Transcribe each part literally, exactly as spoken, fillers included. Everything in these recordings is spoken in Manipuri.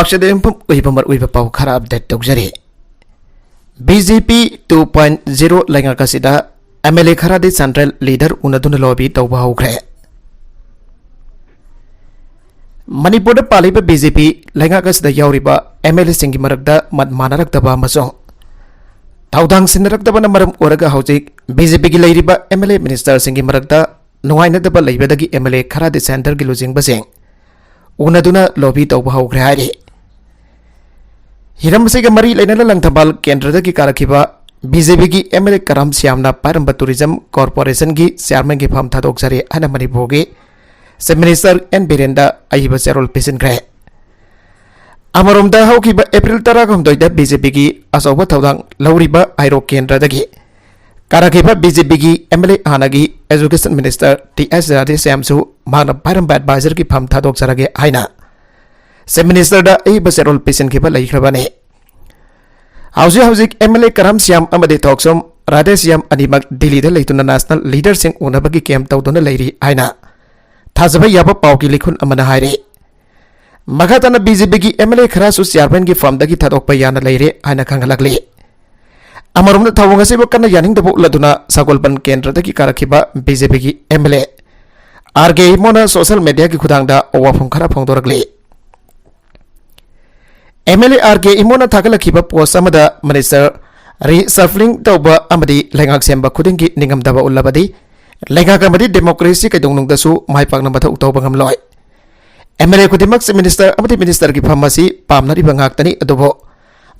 ꯑꯛꯁꯗ ꯌꯨꯝꯐꯝ ꯑꯣꯏꯕ ꯃꯔꯨꯑꯣꯏꯕ ꯄꯥꯎ ꯈꯔ ꯑꯞꯗꯦꯠ ꯇꯧꯖꯔꯤ꯫ B J P two point zero ꯂꯩꯉꯥꯛ ꯑꯁꯤꯗ ꯑꯦꯝ ꯑꯦꯜ ꯑꯦ ꯈꯔꯗꯤ ꯁꯦꯟꯇ꯭ꯔꯦꯜ ꯂꯤꯗꯔ ꯎꯅꯗꯨꯅ ꯂꯣꯕꯤ ꯇꯧꯕ ꯍꯧꯈ꯭ꯔꯦ꯫ ꯃꯅꯤꯄꯨꯔꯗ ꯄꯥꯜꯂꯤꯕ ꯕꯤ ꯖꯦ ꯄꯤ ꯂꯩꯉꯥꯛ ꯑꯁꯤꯗ ꯌꯥꯎꯔꯤꯕ ꯑꯦꯝ ꯑꯦꯜ ꯑꯦꯁꯤꯡꯒꯤ ꯃꯔꯛꯇ ꯃꯠ ꯃꯥꯟꯅꯔꯛꯇꯕ ꯑꯃꯁꯨꯡ ꯊꯧꯗꯥꯡ ꯁꯤꯟꯅꯔꯛꯇꯕꯅ ꯃꯔꯝ ꯑꯣꯏꯔꯒ ꯍꯧꯖꯤꯛ ꯕꯤ ꯖꯦ ꯄꯤꯒꯤ ꯂꯩꯔꯤꯕ ꯑꯦꯝ ꯑꯦꯜ ꯑꯦ ꯃꯤꯅꯤꯁꯇꯔꯁꯤꯡꯒꯤ ꯃꯔꯛꯇ ꯅꯨꯡꯉꯥꯏꯅꯗꯕ ꯂꯩꯕꯗꯒꯤ ꯑꯦꯝ ꯑꯦꯜ ꯑꯦ ꯈꯔꯗꯤ ꯁꯦꯟꯇꯔꯒꯤ ꯂꯨꯆꯤꯡꯕꯁꯤꯡ ꯎꯅꯗꯨꯅ ꯂꯣꯕꯤ ꯇꯧꯕ ꯍꯧꯈ꯭ꯔꯦ ꯍꯥꯏꯔꯤ꯫ ꯍꯤꯔꯝ ꯑꯁꯤꯒ ꯃꯔꯤ ꯂꯩꯅꯅ ꯂꯪꯊꯕꯥꯜ ꯀꯦꯟꯗ꯭ꯔꯗꯒꯤ ꯀꯥꯔꯛꯈꯤꯕ ꯕꯤ ꯖꯦ ꯄꯤꯒꯤ ꯑꯦꯝ ꯑꯦꯜ ꯑꯦ ꯀꯔꯥꯝ ꯁ꯭ꯌꯥꯝꯅ ꯄꯥꯏꯔꯝꯕ ꯇꯨꯔꯤꯖꯝ ꯀꯣꯔꯄꯣꯔꯦꯁꯟꯒꯤ ꯆꯤꯌꯥꯔꯃꯦꯟꯒꯤ ꯐꯝ ꯊꯥꯗꯣꯛꯆꯔꯦ ꯍꯥꯏꯅ ꯃꯅꯤꯄꯨꯔꯒꯤ ꯆꯤꯐ ꯃꯤꯅꯤꯁꯇꯔ ꯑꯦꯟ ꯕꯤꯔꯦꯟꯗ ꯑꯏꯕ ꯆꯦꯔꯣꯜ ꯄꯤꯁꯤꯟꯈ꯭ꯔꯦ꯫ ꯑꯃꯔꯣꯝꯗ ꯍꯧꯈꯤꯕ ꯑꯦꯄ꯭ꯔꯤꯜ ꯇꯔꯥꯍꯨꯝꯗꯣꯏꯗ ꯕꯤ ꯖꯦ ꯄꯤꯒꯤ ꯑꯆꯧꯕ ꯊꯧꯗꯥꯡ ꯂꯧꯔꯤꯕ ꯍꯩꯔꯣꯛ ꯀꯦꯟꯗ꯭ꯔꯗꯒꯤ ꯀꯥꯔꯛꯈꯤꯕ ꯕꯤ ꯖꯦ ꯄꯤꯒꯤ ꯑꯦꯝ ꯑꯦꯜ ꯑꯦ ꯍꯥꯟꯅꯒꯤ ꯑꯦꯖꯨꯀꯦꯁꯟ ꯃꯤꯅꯤꯁꯇꯔ ꯇꯤ ꯑꯦꯁ ꯔꯥꯙꯦꯁ꯭ꯌꯥꯝꯁꯨ ꯃꯍꯥꯛꯅ ꯄꯥꯏꯔꯝꯕ ꯑꯦꯗꯚꯥꯏꯖꯔꯒꯤ ꯐꯝ ꯊꯥꯗꯣꯛꯆꯔꯒꯦ ꯍꯥꯏꯅ ꯆꯤꯐ ꯃꯤꯅꯤꯁꯇꯔꯗ ꯑꯏꯕ ꯆꯦꯔꯣꯜ ꯄꯤꯁꯤꯟꯈꯤꯕ ꯂꯩꯈ꯭ꯔꯕꯅꯤ꯫ ꯍꯧꯖꯤꯛ ꯍꯧꯖꯤꯛ ꯑꯦꯝ ꯑꯦꯜ ꯑꯦ ꯀꯔꯥꯝ ꯁ꯭ꯌꯥꯝ ꯑꯃꯗꯤ ꯊꯣꯛꯆꯣꯝ ꯔꯥꯙꯦꯁ꯭ꯌꯥꯝ ꯑꯅꯤꯃꯛ ꯗꯤꯜꯂꯤꯗ ꯂꯩꯇꯨꯅ ꯅꯦꯁꯅꯦꯜ ꯂꯤꯗꯔꯁꯤꯡ ꯎꯅꯕꯒꯤ ꯀꯦꯝꯞ ꯇꯧꯗꯨꯅ ꯂꯩꯔꯤ ꯍꯥꯏꯅ ꯊꯥꯖꯕ ꯌꯥꯕ ꯄꯥꯎꯒꯤ ꯂꯤꯈꯨꯟ ꯑꯃꯅ ꯍꯥꯏꯔꯤ꯫ ꯃꯈꯥ ꯇꯥꯅ ꯕꯤ ꯖꯦ ꯄꯤꯒꯤ ꯑꯦꯝ ꯑꯦꯜ ꯑꯦ ꯈꯔꯁꯨ ꯆꯤꯌꯥꯔꯃꯦꯟꯒꯤ ꯐꯝꯗꯒꯤ ꯊꯥꯗꯣꯛꯄ ꯌꯥꯅ ꯂꯩꯔꯦ ꯍꯥꯏꯅ ꯈꯪꯍꯜꯂꯛꯂꯤ꯫ ꯑꯃꯔꯣꯝꯗ ꯊꯧꯑꯣꯡ ꯑꯁꯤꯕꯨ ꯀꯟꯅ ꯌꯥꯅꯤꯡꯗꯕ ꯎꯠꯂꯗꯨꯅ ꯁꯒꯣꯜꯕꯟ ꯀꯦꯟꯗ꯭ꯔꯗꯒꯤ ꯀꯥꯔꯛꯈꯤꯕ ꯕꯤ ꯖꯦ ꯄꯤꯒꯤ M L A R K ꯏꯃꯣꯅ ꯁꯣꯁꯤꯌꯦꯜ ꯃꯤꯗꯤꯌꯥꯒꯤ ꯈꯨꯊꯥꯡꯗ ꯋꯥꯐꯝ ꯈꯔ ꯐꯣꯡꯗꯣꯔꯛꯂꯤ꯫ M L A R K ꯏꯃꯣꯅ ꯊꯥꯒꯠꯂꯛꯈꯤꯕ ꯄꯣꯁ ꯑꯃꯗ ꯃꯤꯅꯤꯁꯇꯔ ꯔꯤꯁꯐꯂꯤꯡ ꯇꯧꯕ ꯑꯃꯗꯤ ꯂꯩꯉꯥꯛ ꯁꯦꯝꯕ ꯈꯨꯗꯤꯡꯒꯤ ꯅꯤꯡꯉꯝꯗꯕ ꯎꯠꯂꯕꯗꯤ ꯂꯩꯉꯥꯛ ꯑꯃꯗꯤ ꯗꯦꯃꯣꯀ꯭ꯔꯦꯁꯤ ꯀꯩꯗꯧꯅꯨꯡꯗꯁꯨ ꯃꯥꯏ ꯄꯥꯛꯅ ꯃꯊꯧ ꯇꯧꯕ ꯉꯝꯂꯣꯏ꯫ ꯑꯦꯝ ꯑꯦꯜ ꯑꯦ ꯈꯨꯗꯤꯡꯃꯛ ꯆꯤꯐ ꯃꯤꯅꯤꯁꯇꯔ ꯑꯃꯗꯤ ꯃꯤꯅꯤꯁꯇꯔꯒꯤ ꯐꯝ ꯑꯁꯤ ꯄꯥꯝꯅꯔꯤꯕ ꯉꯥꯛꯇꯅꯤ, ꯑꯗꯨꯕꯨ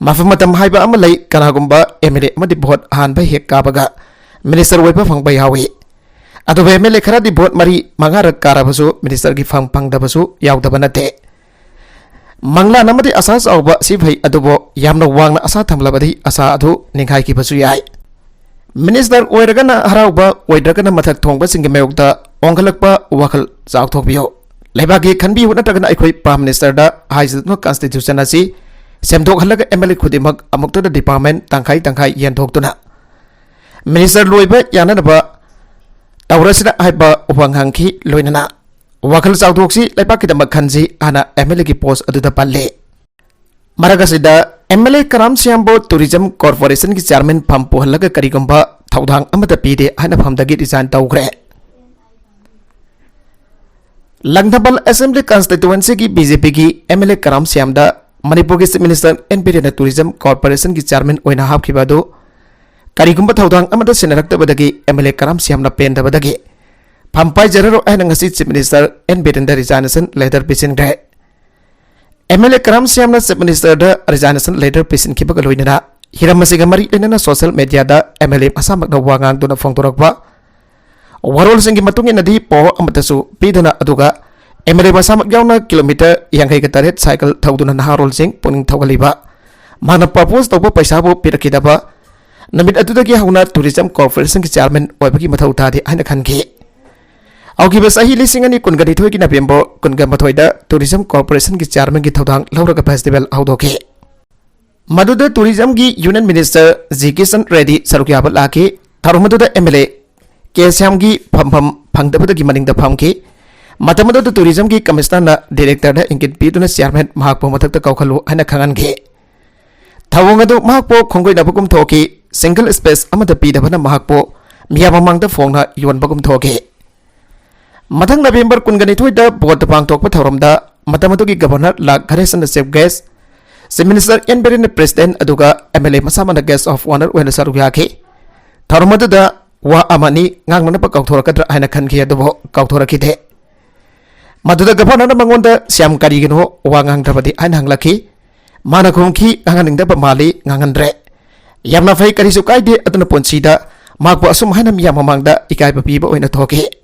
ꯃꯐꯝ ꯃꯇꯝ ꯍꯥꯏꯕ ꯑꯃ ꯂꯩ꯫ ꯀꯅꯥꯒꯨꯝꯕ ꯑꯦꯝ ꯑꯦꯜ ꯑꯦ ꯑꯃꯗꯤ ꯚꯣꯠ ꯑꯍꯥꯟꯕ ꯍꯦꯛ ꯀꯥꯕꯒ ꯃꯤꯅꯤꯁꯇꯔ ꯑꯣꯏꯕ ꯐꯪꯕ ꯌꯥꯎꯏ꯫ ꯑꯗꯨꯕꯨ ꯑꯦꯝ ꯑꯦꯜ ꯑꯦ ꯈꯔꯗꯤ ꯚꯣꯠ ꯃꯔꯤ ꯃꯉꯥꯔꯛ ꯀꯥꯔꯕꯁꯨ ꯃꯤꯅꯤꯁꯇꯔꯒꯤ ꯐꯝ ꯐꯪꯗꯕꯁꯨ ꯌꯥꯎꯗꯕ ꯅꯠꯇꯦ꯫ ꯃꯪꯂꯥꯟ ꯑꯃꯗꯤ ꯑꯁꯥ ꯆꯥꯎꯕ ꯁꯤ ꯐꯩ, ꯑꯗꯨꯕꯨ ꯌꯥꯝꯅ ꯋꯥꯡꯅ ꯑꯁꯥ ꯊꯝꯂꯕꯗꯤ ꯑꯁꯥ ꯑꯗꯨ ꯅꯤꯡꯈꯥꯏꯈꯤꯕꯁꯨ ꯌꯥꯏ꯫ ꯃꯤꯅꯤꯁꯇꯔ ꯑꯣꯏꯔꯒꯅ ꯍꯔꯥꯎꯕ, ꯑꯣꯏꯗ꯭ꯔꯒꯅ ꯃꯊꯛ ꯊꯣꯡꯕꯁꯤꯡꯒꯤ ꯃꯥꯌꯣꯛꯇ ꯑꯣꯟꯈꯠꯂꯛꯄ ꯋꯥꯈꯜ ꯆꯥꯎꯊꯣꯛꯄꯤꯌꯨ꯫ ꯂꯩꯕꯥꯛꯀꯤ ꯈꯟꯕꯤꯌꯨ, ꯅꯠꯇ꯭ꯔꯒꯅ ꯑꯩꯈꯣꯏ ꯄ꯭ꯔꯥꯏꯝ ꯃꯤꯅꯤꯁꯇꯔꯗ ꯍꯥꯏꯖꯗꯨꯅ ꯀꯟꯁꯇꯤꯇ꯭ꯌꯨꯁꯟ ꯑꯁꯤ ꯁꯦꯝꯗꯣꯛꯍꯜꯂꯒ ꯑꯦꯝ ꯑꯦꯜ ꯑꯦ ꯈꯨꯗꯤꯡꯃꯛ ꯑꯃꯨꯛꯇꯗ ꯗꯤꯄꯥꯔꯠꯃꯦꯟ ꯇꯪꯈꯥꯏ ꯇꯪꯈꯥꯏ ꯌꯦꯟꯊꯣꯛꯇꯨꯅ ꯃꯤꯅꯤꯁꯇꯔ ꯂꯣꯏꯕ ꯌꯥꯅꯅꯕ ꯇꯧꯔꯁꯤꯔ ꯍꯥꯏꯕ ꯋꯥꯉꯥꯡꯈꯤ꯫ ꯂꯣꯏꯅꯅ ꯋꯥꯈꯜ ꯆꯥꯎꯊꯣꯛꯁꯤ, ꯂꯩꯕꯥꯛꯀꯤꯗꯃꯛ ꯈꯟꯁꯤ ꯍꯥꯏꯅ ꯑꯦꯝ ꯑꯦꯜ ꯑꯦꯒꯤ ꯄꯣꯁ ꯑꯗꯨꯗ ꯄꯜꯂꯤ꯫ ꯃꯔꯛ ꯑꯁꯤꯗ MLA ꯀꯔꯥꯝ ꯁ꯭ꯌꯥꯝꯕꯨ Tourism Corporationꯒꯤ chairman ꯐꯝ ꯄꯨꯍꯜꯂꯒ ꯀꯔꯤꯒꯨꯝꯕ ꯊꯧꯗꯥꯡ ꯑꯃꯠꯇ ꯄꯤꯗꯦ ꯍꯥꯏꯅ ꯐꯝꯗꯒꯤ resign ꯇꯧꯈ꯭ꯔꯦ꯫ ꯂꯪꯊꯕꯥꯜ Assembly Constituencyꯒꯤ BJPꯒꯤ MLA ꯀꯔꯥꯝ ꯁ꯭ꯌꯥꯝꯗ ꯃꯅꯤꯄꯨꯔꯒꯤ Chief Minister N ꯕꯤꯔꯦꯟꯅ Tourism Corporationꯒꯤ chairman ꯑꯣꯏꯅ ꯍꯥꯞꯈꯤꯕ ꯑꯗꯨ ꯀꯔꯤꯒꯨꯝꯕ ꯊꯧꯗꯥꯡ ꯑꯃꯠꯇ ꯁꯤꯟꯅꯔꯛꯇꯕꯗꯒꯤ MLA ꯀꯔꯥꯝ ꯁ꯭ꯌꯥꯝꯅ ꯄꯦꯟꯗꯕꯗꯒꯤ ꯐꯝ ꯄꯥꯏꯖꯔꯔꯣꯏ ꯍꯥꯏꯅ ꯉꯁꯤ Chief Minister N ꯕꯤꯔꯦꯟꯗ resignation letter ꯄꯤꯁꯤꯟꯈ꯭ꯔꯦ꯫ MLA ꯀꯔꯥꯝ ꯁ꯭ꯌꯥꯝꯅ Chief Ministerꯗ resignation letter ꯄꯤꯁꯤꯟꯈꯤꯕꯒ ꯂꯣꯏꯅꯅ ꯍꯤꯔꯝ ꯑꯁꯤꯒ ꯃꯔꯤ ꯂꯩꯅꯅ social mediaꯗ MLA ꯃꯁꯥꯃꯛꯅ ꯋꯥ ꯉꯥꯡꯗꯨꯅ ꯐꯣꯡꯗꯣꯔꯛꯄ ꯋꯥꯔꯣꯜꯁꯤꯡꯒꯤ ꯃꯇꯨꯡ ꯏꯟꯅꯗꯤ ꯄꯥꯎ ꯑꯃꯠꯇꯁꯨ ꯄꯤꯗꯅ ꯑꯗꯨꯒ MLA ꯃꯁꯥꯃꯛ ꯌꯥꯎꯅ kilometre ꯌꯥꯡꯈꯩꯒ ꯇꯔꯦꯠ cycle ꯊꯧꯗꯨꯅ ꯅꯍꯥꯔꯣꯜꯁꯤꯡ ꯄꯨꯛꯅꯤꯡ ꯊꯧꯒꯠꯂꯤꯕ, ꯃꯥꯅ propose ꯇꯧꯕ ꯄꯩꯁꯥꯕꯨ ꯄꯤꯔꯛꯈꯤꯗꯕ, ꯅꯨꯃꯤꯠ ꯑꯗꯨꯗꯒꯤ ꯍꯧꯅ Tourism Corporationꯒꯤ chairman ꯑꯣꯏꯕꯒꯤ ꯃꯊꯧ ꯇꯥꯗꯦ ꯍꯥꯏꯅ ꯈꯟꯈꯤ꯫ ꯍꯧꯈꯤꯕ ꯆꯍꯤ ꯂꯤꯁꯤꯡ ꯑꯅꯤ ꯀꯨꯟꯒ ꯅꯤꯊꯣꯏꯒꯤ November ꯀꯨꯟꯒ ꯃꯥꯊꯣꯏꯗ Tourism Corporationꯒꯤ chairmanꯒꯤ ꯊꯧꯗꯥꯡ ꯂꯧꯔꯒ festival ꯍꯧꯗꯣꯛꯈꯤ꯫ ꯃꯗꯨꯗ Tourismꯒꯤ Union Minister G Kisan ready ꯁꯔꯨꯛ ꯌꯥꯕ ꯂꯥꯛꯈꯤ꯫ ꯊꯧꯔꯝ ꯑꯗꯨꯗ MLA ꯀꯦ ꯁ꯭ꯌꯥꯝꯒꯤ ꯐꯝꯐꯝ ꯐꯪꯗꯕꯗꯒꯤ ꯃꯅꯤꯡꯗ ꯐꯝꯈꯤ꯫ ꯃꯇꯝ ꯑꯗꯨꯗ Tourismꯒꯤ Commissionerꯅ Directorꯗ ꯏꯪꯒꯤꯠ ꯄꯤꯗꯨꯅ chairman ꯃꯍꯥꯛꯄꯨ ꯃꯊꯛꯇ ꯀꯧꯈꯠꯂꯨ ꯍꯥꯏꯅ ꯈꯪꯍꯟꯈꯤ꯫ ꯊꯧꯑꯣꯡ ꯑꯗꯨ ꯃꯍꯥꯛꯄꯨ ꯈꯣꯡꯒꯣꯏꯅꯕꯒꯨꯝ ꯊꯣꯛꯈꯤ꯫ Single space ꯑꯃꯠꯇ ꯄꯤꯗꯕꯅ ꯃꯍꯥꯛꯄꯨ ꯃꯤꯌꯥꯝ ꯃꯃꯥꯡꯗ ꯐꯣꯡꯅ ꯌꯣꯟꯕꯒꯨꯝ ꯊꯣꯛꯈꯤ꯫ ꯃꯊꯪ November ꯀꯨꯟꯒ ꯅꯤꯊꯣꯏꯗ ꯄꯥꯡꯊꯣꯛꯄ ꯊꯧꯔꯝꯗ ꯃꯇꯝ ꯑꯗꯨꯒꯤ Governor ꯂꯥ ꯒꯅꯦꯁꯟꯅ chief guest, Chief Minister N ꯕꯤꯔꯦꯟꯅ president ꯑꯗꯨꯒ MLA ꯃꯁꯥꯃꯛꯅ guest of honour ꯑꯣꯏꯅ ꯁꯔꯨꯛ ꯌꯥꯈꯤ꯫ ꯊꯧꯔꯝ ꯑꯗꯨꯗ ꯋꯥ ꯑꯃꯅꯤ ꯉꯥꯡꯅꯅꯕ ꯀꯥꯎꯊꯣꯔꯛꯀꯗ꯭ꯔꯥ ꯍꯥꯏꯅ ꯈꯟꯈꯤ, ꯑꯗꯨꯕꯨ ꯀꯥꯎꯊꯣꯔꯛꯈꯤꯗꯦ꯫ ꯃꯗꯨꯗ Governorꯅ ꯃꯉꯣꯟꯗ ꯁ꯭ꯌꯥꯝ ꯀꯔꯤꯒꯤꯅꯣ ꯋꯥ ꯉꯥꯡꯗ꯭ꯔꯕꯗꯤ ꯍꯥꯏꯅ ꯍꯪꯂꯛꯈꯤ꯫ ꯃꯥꯅ ꯈꯨꯝꯈꯤ, "ꯉꯥꯡꯍꯟꯅꯤꯡꯗꯕ ꯃꯥꯜꯂꯤ, ꯉꯥꯡꯍꯟꯗ꯭ꯔꯦ꯫ ꯌꯥꯝꯅ ꯐꯩ, ꯀꯔꯤꯁꯨ ꯀꯥꯏꯗꯦ, ꯑꯗꯨꯅ ꯄꯨꯟꯁꯤꯗ ꯃꯍꯥꯛꯄꯨ ꯑꯁꯨꯝ ꯍꯥꯏꯅ ꯃꯤꯌꯥꯝ ꯃꯃꯥꯡꯗ ꯏꯀꯥꯏꯕ ꯄꯤꯕ ꯑꯣꯏꯅ ꯊꯣꯛꯈꯤ"꯫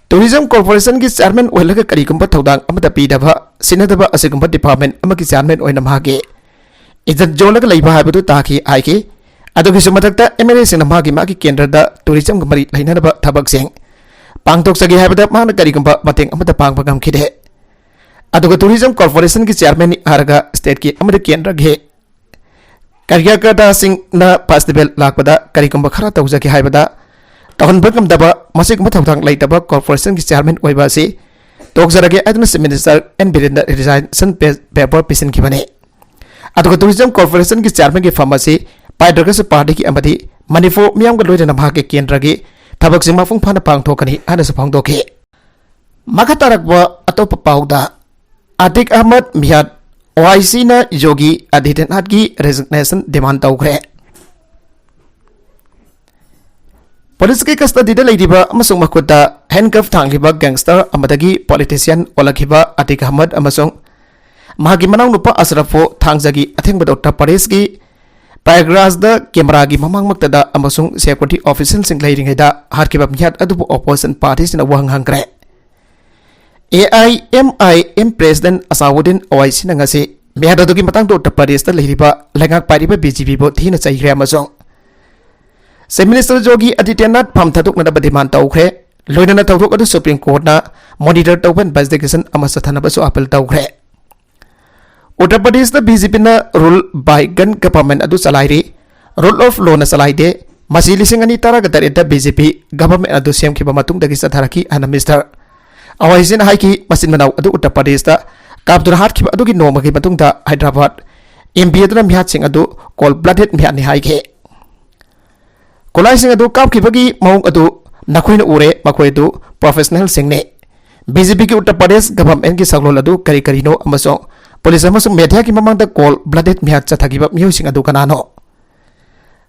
Tourism Corporationꯒꯤ chairman ꯑꯣꯏꯍꯜꯂꯒ ꯀꯔꯤꯒꯨꯝꯕ ꯊꯧꯗꯥꯡ ꯑꯃꯠꯇ ꯄꯤꯗꯕ, ꯁꯤꯟꯅꯗꯕ ꯑꯁꯤꯒꯨꯝꯕ department ꯑꯃꯒꯤ chairman ꯑꯣꯏꯅ ꯃꯍꯥꯛꯀꯤ ꯏꯖꯠ ꯌꯣꯜꯂꯒ ꯂꯩꯕ ꯍꯥꯏꯕꯗꯨ ꯇꯥꯈꯤ ꯍꯥꯏꯈꯤ꯫ ꯑꯗꯨꯒꯤꯁꯨ ꯃꯊꯛꯇ MLAꯁꯤꯡꯅ ꯃꯥꯒꯤ ꯃꯥꯒꯤ ꯀꯦꯟꯗ꯭ꯔꯗ Tourismꯒ ꯃꯔꯤ ꯂꯩꯅꯅꯕ ꯊꯕꯛꯁꯤꯡ ꯄꯥꯡꯊꯣꯛꯆꯒꯦ ꯍꯥꯏꯕꯗ ꯃꯍꯥꯛꯅ ꯀꯔꯤꯒꯨꯝꯕ ꯃꯇꯦꯡ ꯑꯃꯠꯇ ꯄꯥꯡꯕ ꯉꯝꯈꯤꯗꯦ꯫ ꯑꯗꯨꯒ Tourism Corporationꯒꯤ chairmanꯅꯤ ꯍꯥꯏꯔꯒ stateꯀꯤ ꯑꯃꯗꯤ ꯀꯦꯟꯗ꯭ꯔꯒꯤ ꯀꯥꯔꯌꯀꯔꯇꯥꯁꯤꯡꯅ festival ꯂꯥꯛꯄꯗ ꯀꯔꯤꯒꯨꯝꯕ ꯈꯔ ꯇꯧꯖꯒꯦ ꯍꯥꯏꯕꯗ ꯇꯧꯍꯟꯕ ꯉꯝꯗꯕ, ꯃꯁꯤꯒꯨꯝꯕ ꯊꯧꯗꯥꯡ ꯂꯩꯇꯕ corporationꯒꯤ chairman ꯑꯣꯏꯕ ꯑꯁꯤ ꯇꯣꯛꯆꯔꯒꯦ ꯍꯥꯏꯗꯨꯅ Chief Minister N Biren ꯗ resignation pa-, paper ꯄꯤꯁꯤꯟꯈꯤꯕꯅꯤ꯫ ꯑꯗꯨꯒ Tourism Corporation ꯒꯤ chairman ꯒꯤ ꯐꯝ ꯑꯁꯤ ꯄꯥꯏꯗ꯭ꯔꯒꯁꯨ party ꯒꯤ ꯑꯃꯗꯤ ꯃꯅꯤꯄꯨꯔ ꯃꯤꯌꯥꯝꯒ ꯂꯣꯏꯅꯅ ꯃꯍꯥꯛꯀꯤ ꯀꯦꯟꯗ꯭ꯔꯒꯤ ꯊꯕꯛꯁꯤꯡ ꯃꯄꯨꯡ ꯐꯥꯅ ꯄꯥꯡꯊꯣꯛꯀꯅꯤ ꯍꯥꯏꯅꯁꯨ ꯐꯣꯡꯗꯣꯛꯈꯤ꯫ ꯃꯈꯥ ꯇꯥꯔꯛꯄ ꯑꯇꯣꯞꯄ ꯄꯥꯎꯗ, ꯑꯇꯤꯛ ꯑꯍꯃꯗ ꯃꯤꯌꯥꯠ, O I C ꯅ ꯌꯣꯒꯤ ꯑꯥꯗꯤꯇ꯭ꯌꯅꯥꯊꯀꯤ resignation demand ꯇꯧꯈ꯭ꯔꯦ꯫ ꯄꯨꯂꯤꯁꯀꯤ custody ꯗ ꯂꯩꯔꯤꯕ ꯑꯃꯁꯨꯡ ꯃꯈꯨꯠꯇ handcuff ꯊꯥꯡꯂꯤꯕ gangster ꯑꯃꯗꯒꯤ politician ꯑꯣꯜꯂꯛꯈꯤꯕ ꯑꯇꯤꯛ ꯑꯍꯃꯗ ꯑꯃꯁꯨꯡ ꯃꯍꯥꯛꯀꯤ ꯃꯅꯥꯎꯅꯨꯄꯥ ꯑꯁꯔꯐꯄꯨ ꯊꯥꯡꯖꯒꯤ ꯑꯊꯦꯡꯕꯗ ꯎꯠꯇꯔ ꯄ꯭ꯔꯗꯦꯁꯀꯤ ꯄ꯭ꯔꯌꯥꯒꯔꯥꯖꯗ camera ꯒꯤ ꯃꯃꯥꯡꯃꯛꯇꯗ ꯑꯃꯁꯨꯡ security official ꯁꯤꯡ ꯂꯩꯔꯤꯉꯩꯗ ꯍꯥꯠꯈꯤꯕ ꯃꯤꯍꯥꯠ ꯑꯗꯨꯕꯨ opposition party ꯁꯤꯡꯅ ꯋꯥꯍꯪ ꯍꯪꯈ꯭ꯔꯦ꯫ A I M I M president ꯑꯁꯥꯎꯗꯤꯟ ꯑꯣꯋꯥꯏꯁꯤꯅ ꯉꯁꯤ ꯃꯤꯍꯥꯠ ꯑꯗꯨꯒꯤ ꯃꯇꯥꯡꯗ ꯎꯠꯇꯔ ꯄ꯭ꯔꯗꯦꯁꯇ ꯂꯩꯔꯤꯕ ꯂꯩꯉꯥꯛ ꯄꯥꯏꯔꯤꯕ B J P ꯕꯨ ꯊꯤꯅ ꯆꯩꯈ꯭ꯔꯦ ꯑꯃꯁꯨꯡ Chief Minister ꯌꯣꯒꯤ ꯑꯥꯗꯤꯇ꯭ꯌꯅꯥꯊ ꯐꯝ ꯊꯥꯗꯣꯛꯅꯅꯕ demand ꯇꯧꯈ꯭ꯔꯦ꯫ ꯂꯣꯏꯅꯅ ꯊꯧꯗꯣꯛ ꯑꯗꯨ Supreme Court ꯅ monitor ꯇꯧꯕ investigation ꯑꯃ ꯆꯠꯊꯅꯕꯁꯨ appeal ꯇꯧꯈ꯭ꯔꯦ꯫ ꯎꯠꯇꯔ ꯄ꯭ꯔꯗꯦꯁꯇ B J P ꯅ rule by gun government ꯑꯗꯨ ꯆꯂꯥꯏꯔꯤ, rule of law ꯅ ꯆꯂꯥꯏꯗꯦ꯫ ꯃꯁꯤ ꯂꯤꯁꯤꯡ ꯑꯅꯤ ꯇꯔꯥꯒ ꯇꯔꯦꯠꯇ B J P government ꯑꯗꯨ ꯁꯦꯝꯈꯤꯕ ꯃꯇꯨꯡꯗꯒꯤ ꯆꯠꯊꯔꯛꯈꯤ ꯍꯥꯏꯅ Mister ꯑꯋꯥꯏꯁꯤꯅ ꯍꯥꯏꯈꯤ꯫ ꯃꯆꯤꯟ ꯃꯅꯥꯎ ꯑꯗꯨ ꯎꯠꯇꯔ ꯄ꯭ꯔꯗꯦꯁꯇ ꯀꯥꯞꯇꯨꯅ ꯍꯥꯠꯈꯤꯕ ꯑꯗꯨꯒꯤ ꯅꯣꯡꯃꯒꯤ ꯃꯇꯨꯡꯗ ꯍꯥꯏꯗ꯭ꯔꯕꯥꯗ M B ꯑꯗꯨꯅ ꯃꯤꯍꯥꯠꯁꯤꯡ ꯑꯗꯨ cold blooded ꯃꯤꯍꯥꯠꯅꯤ ꯍꯥꯏꯈꯤ꯫ ꯈꯨꯠꯂꯥꯏꯁꯤꯡ ꯑꯗꯨ ꯀꯥꯞꯈꯤꯕꯒꯤ ꯃꯑꯣꯡ ꯑꯗꯨ ꯅꯈꯣꯏꯅ ꯎꯔꯦ, ꯃꯈꯣꯏ ꯑꯗꯨ professional ꯁꯤꯡꯅꯤ꯫ B J P ꯒꯤ ꯎꯠꯇꯔ ꯄ꯭ꯔꯗꯦꯁ government ꯀꯤ ꯁꯛꯂꯣꯟ ꯑꯗꯨ ꯀꯔꯤ ꯀꯔꯤꯅꯣ ꯑꯃꯁꯨꯡ ꯄꯨꯂꯤꯁ ꯑꯃꯁꯨꯡ media ꯒꯤ ꯃꯃꯥꯡꯗ cold blooded ꯃꯤꯍꯥꯠ ꯆꯠꯊꯈꯤꯕ ꯃꯤꯑꯣꯏꯁꯤꯡ ꯑꯗꯨ ꯀꯅꯥꯅꯣ?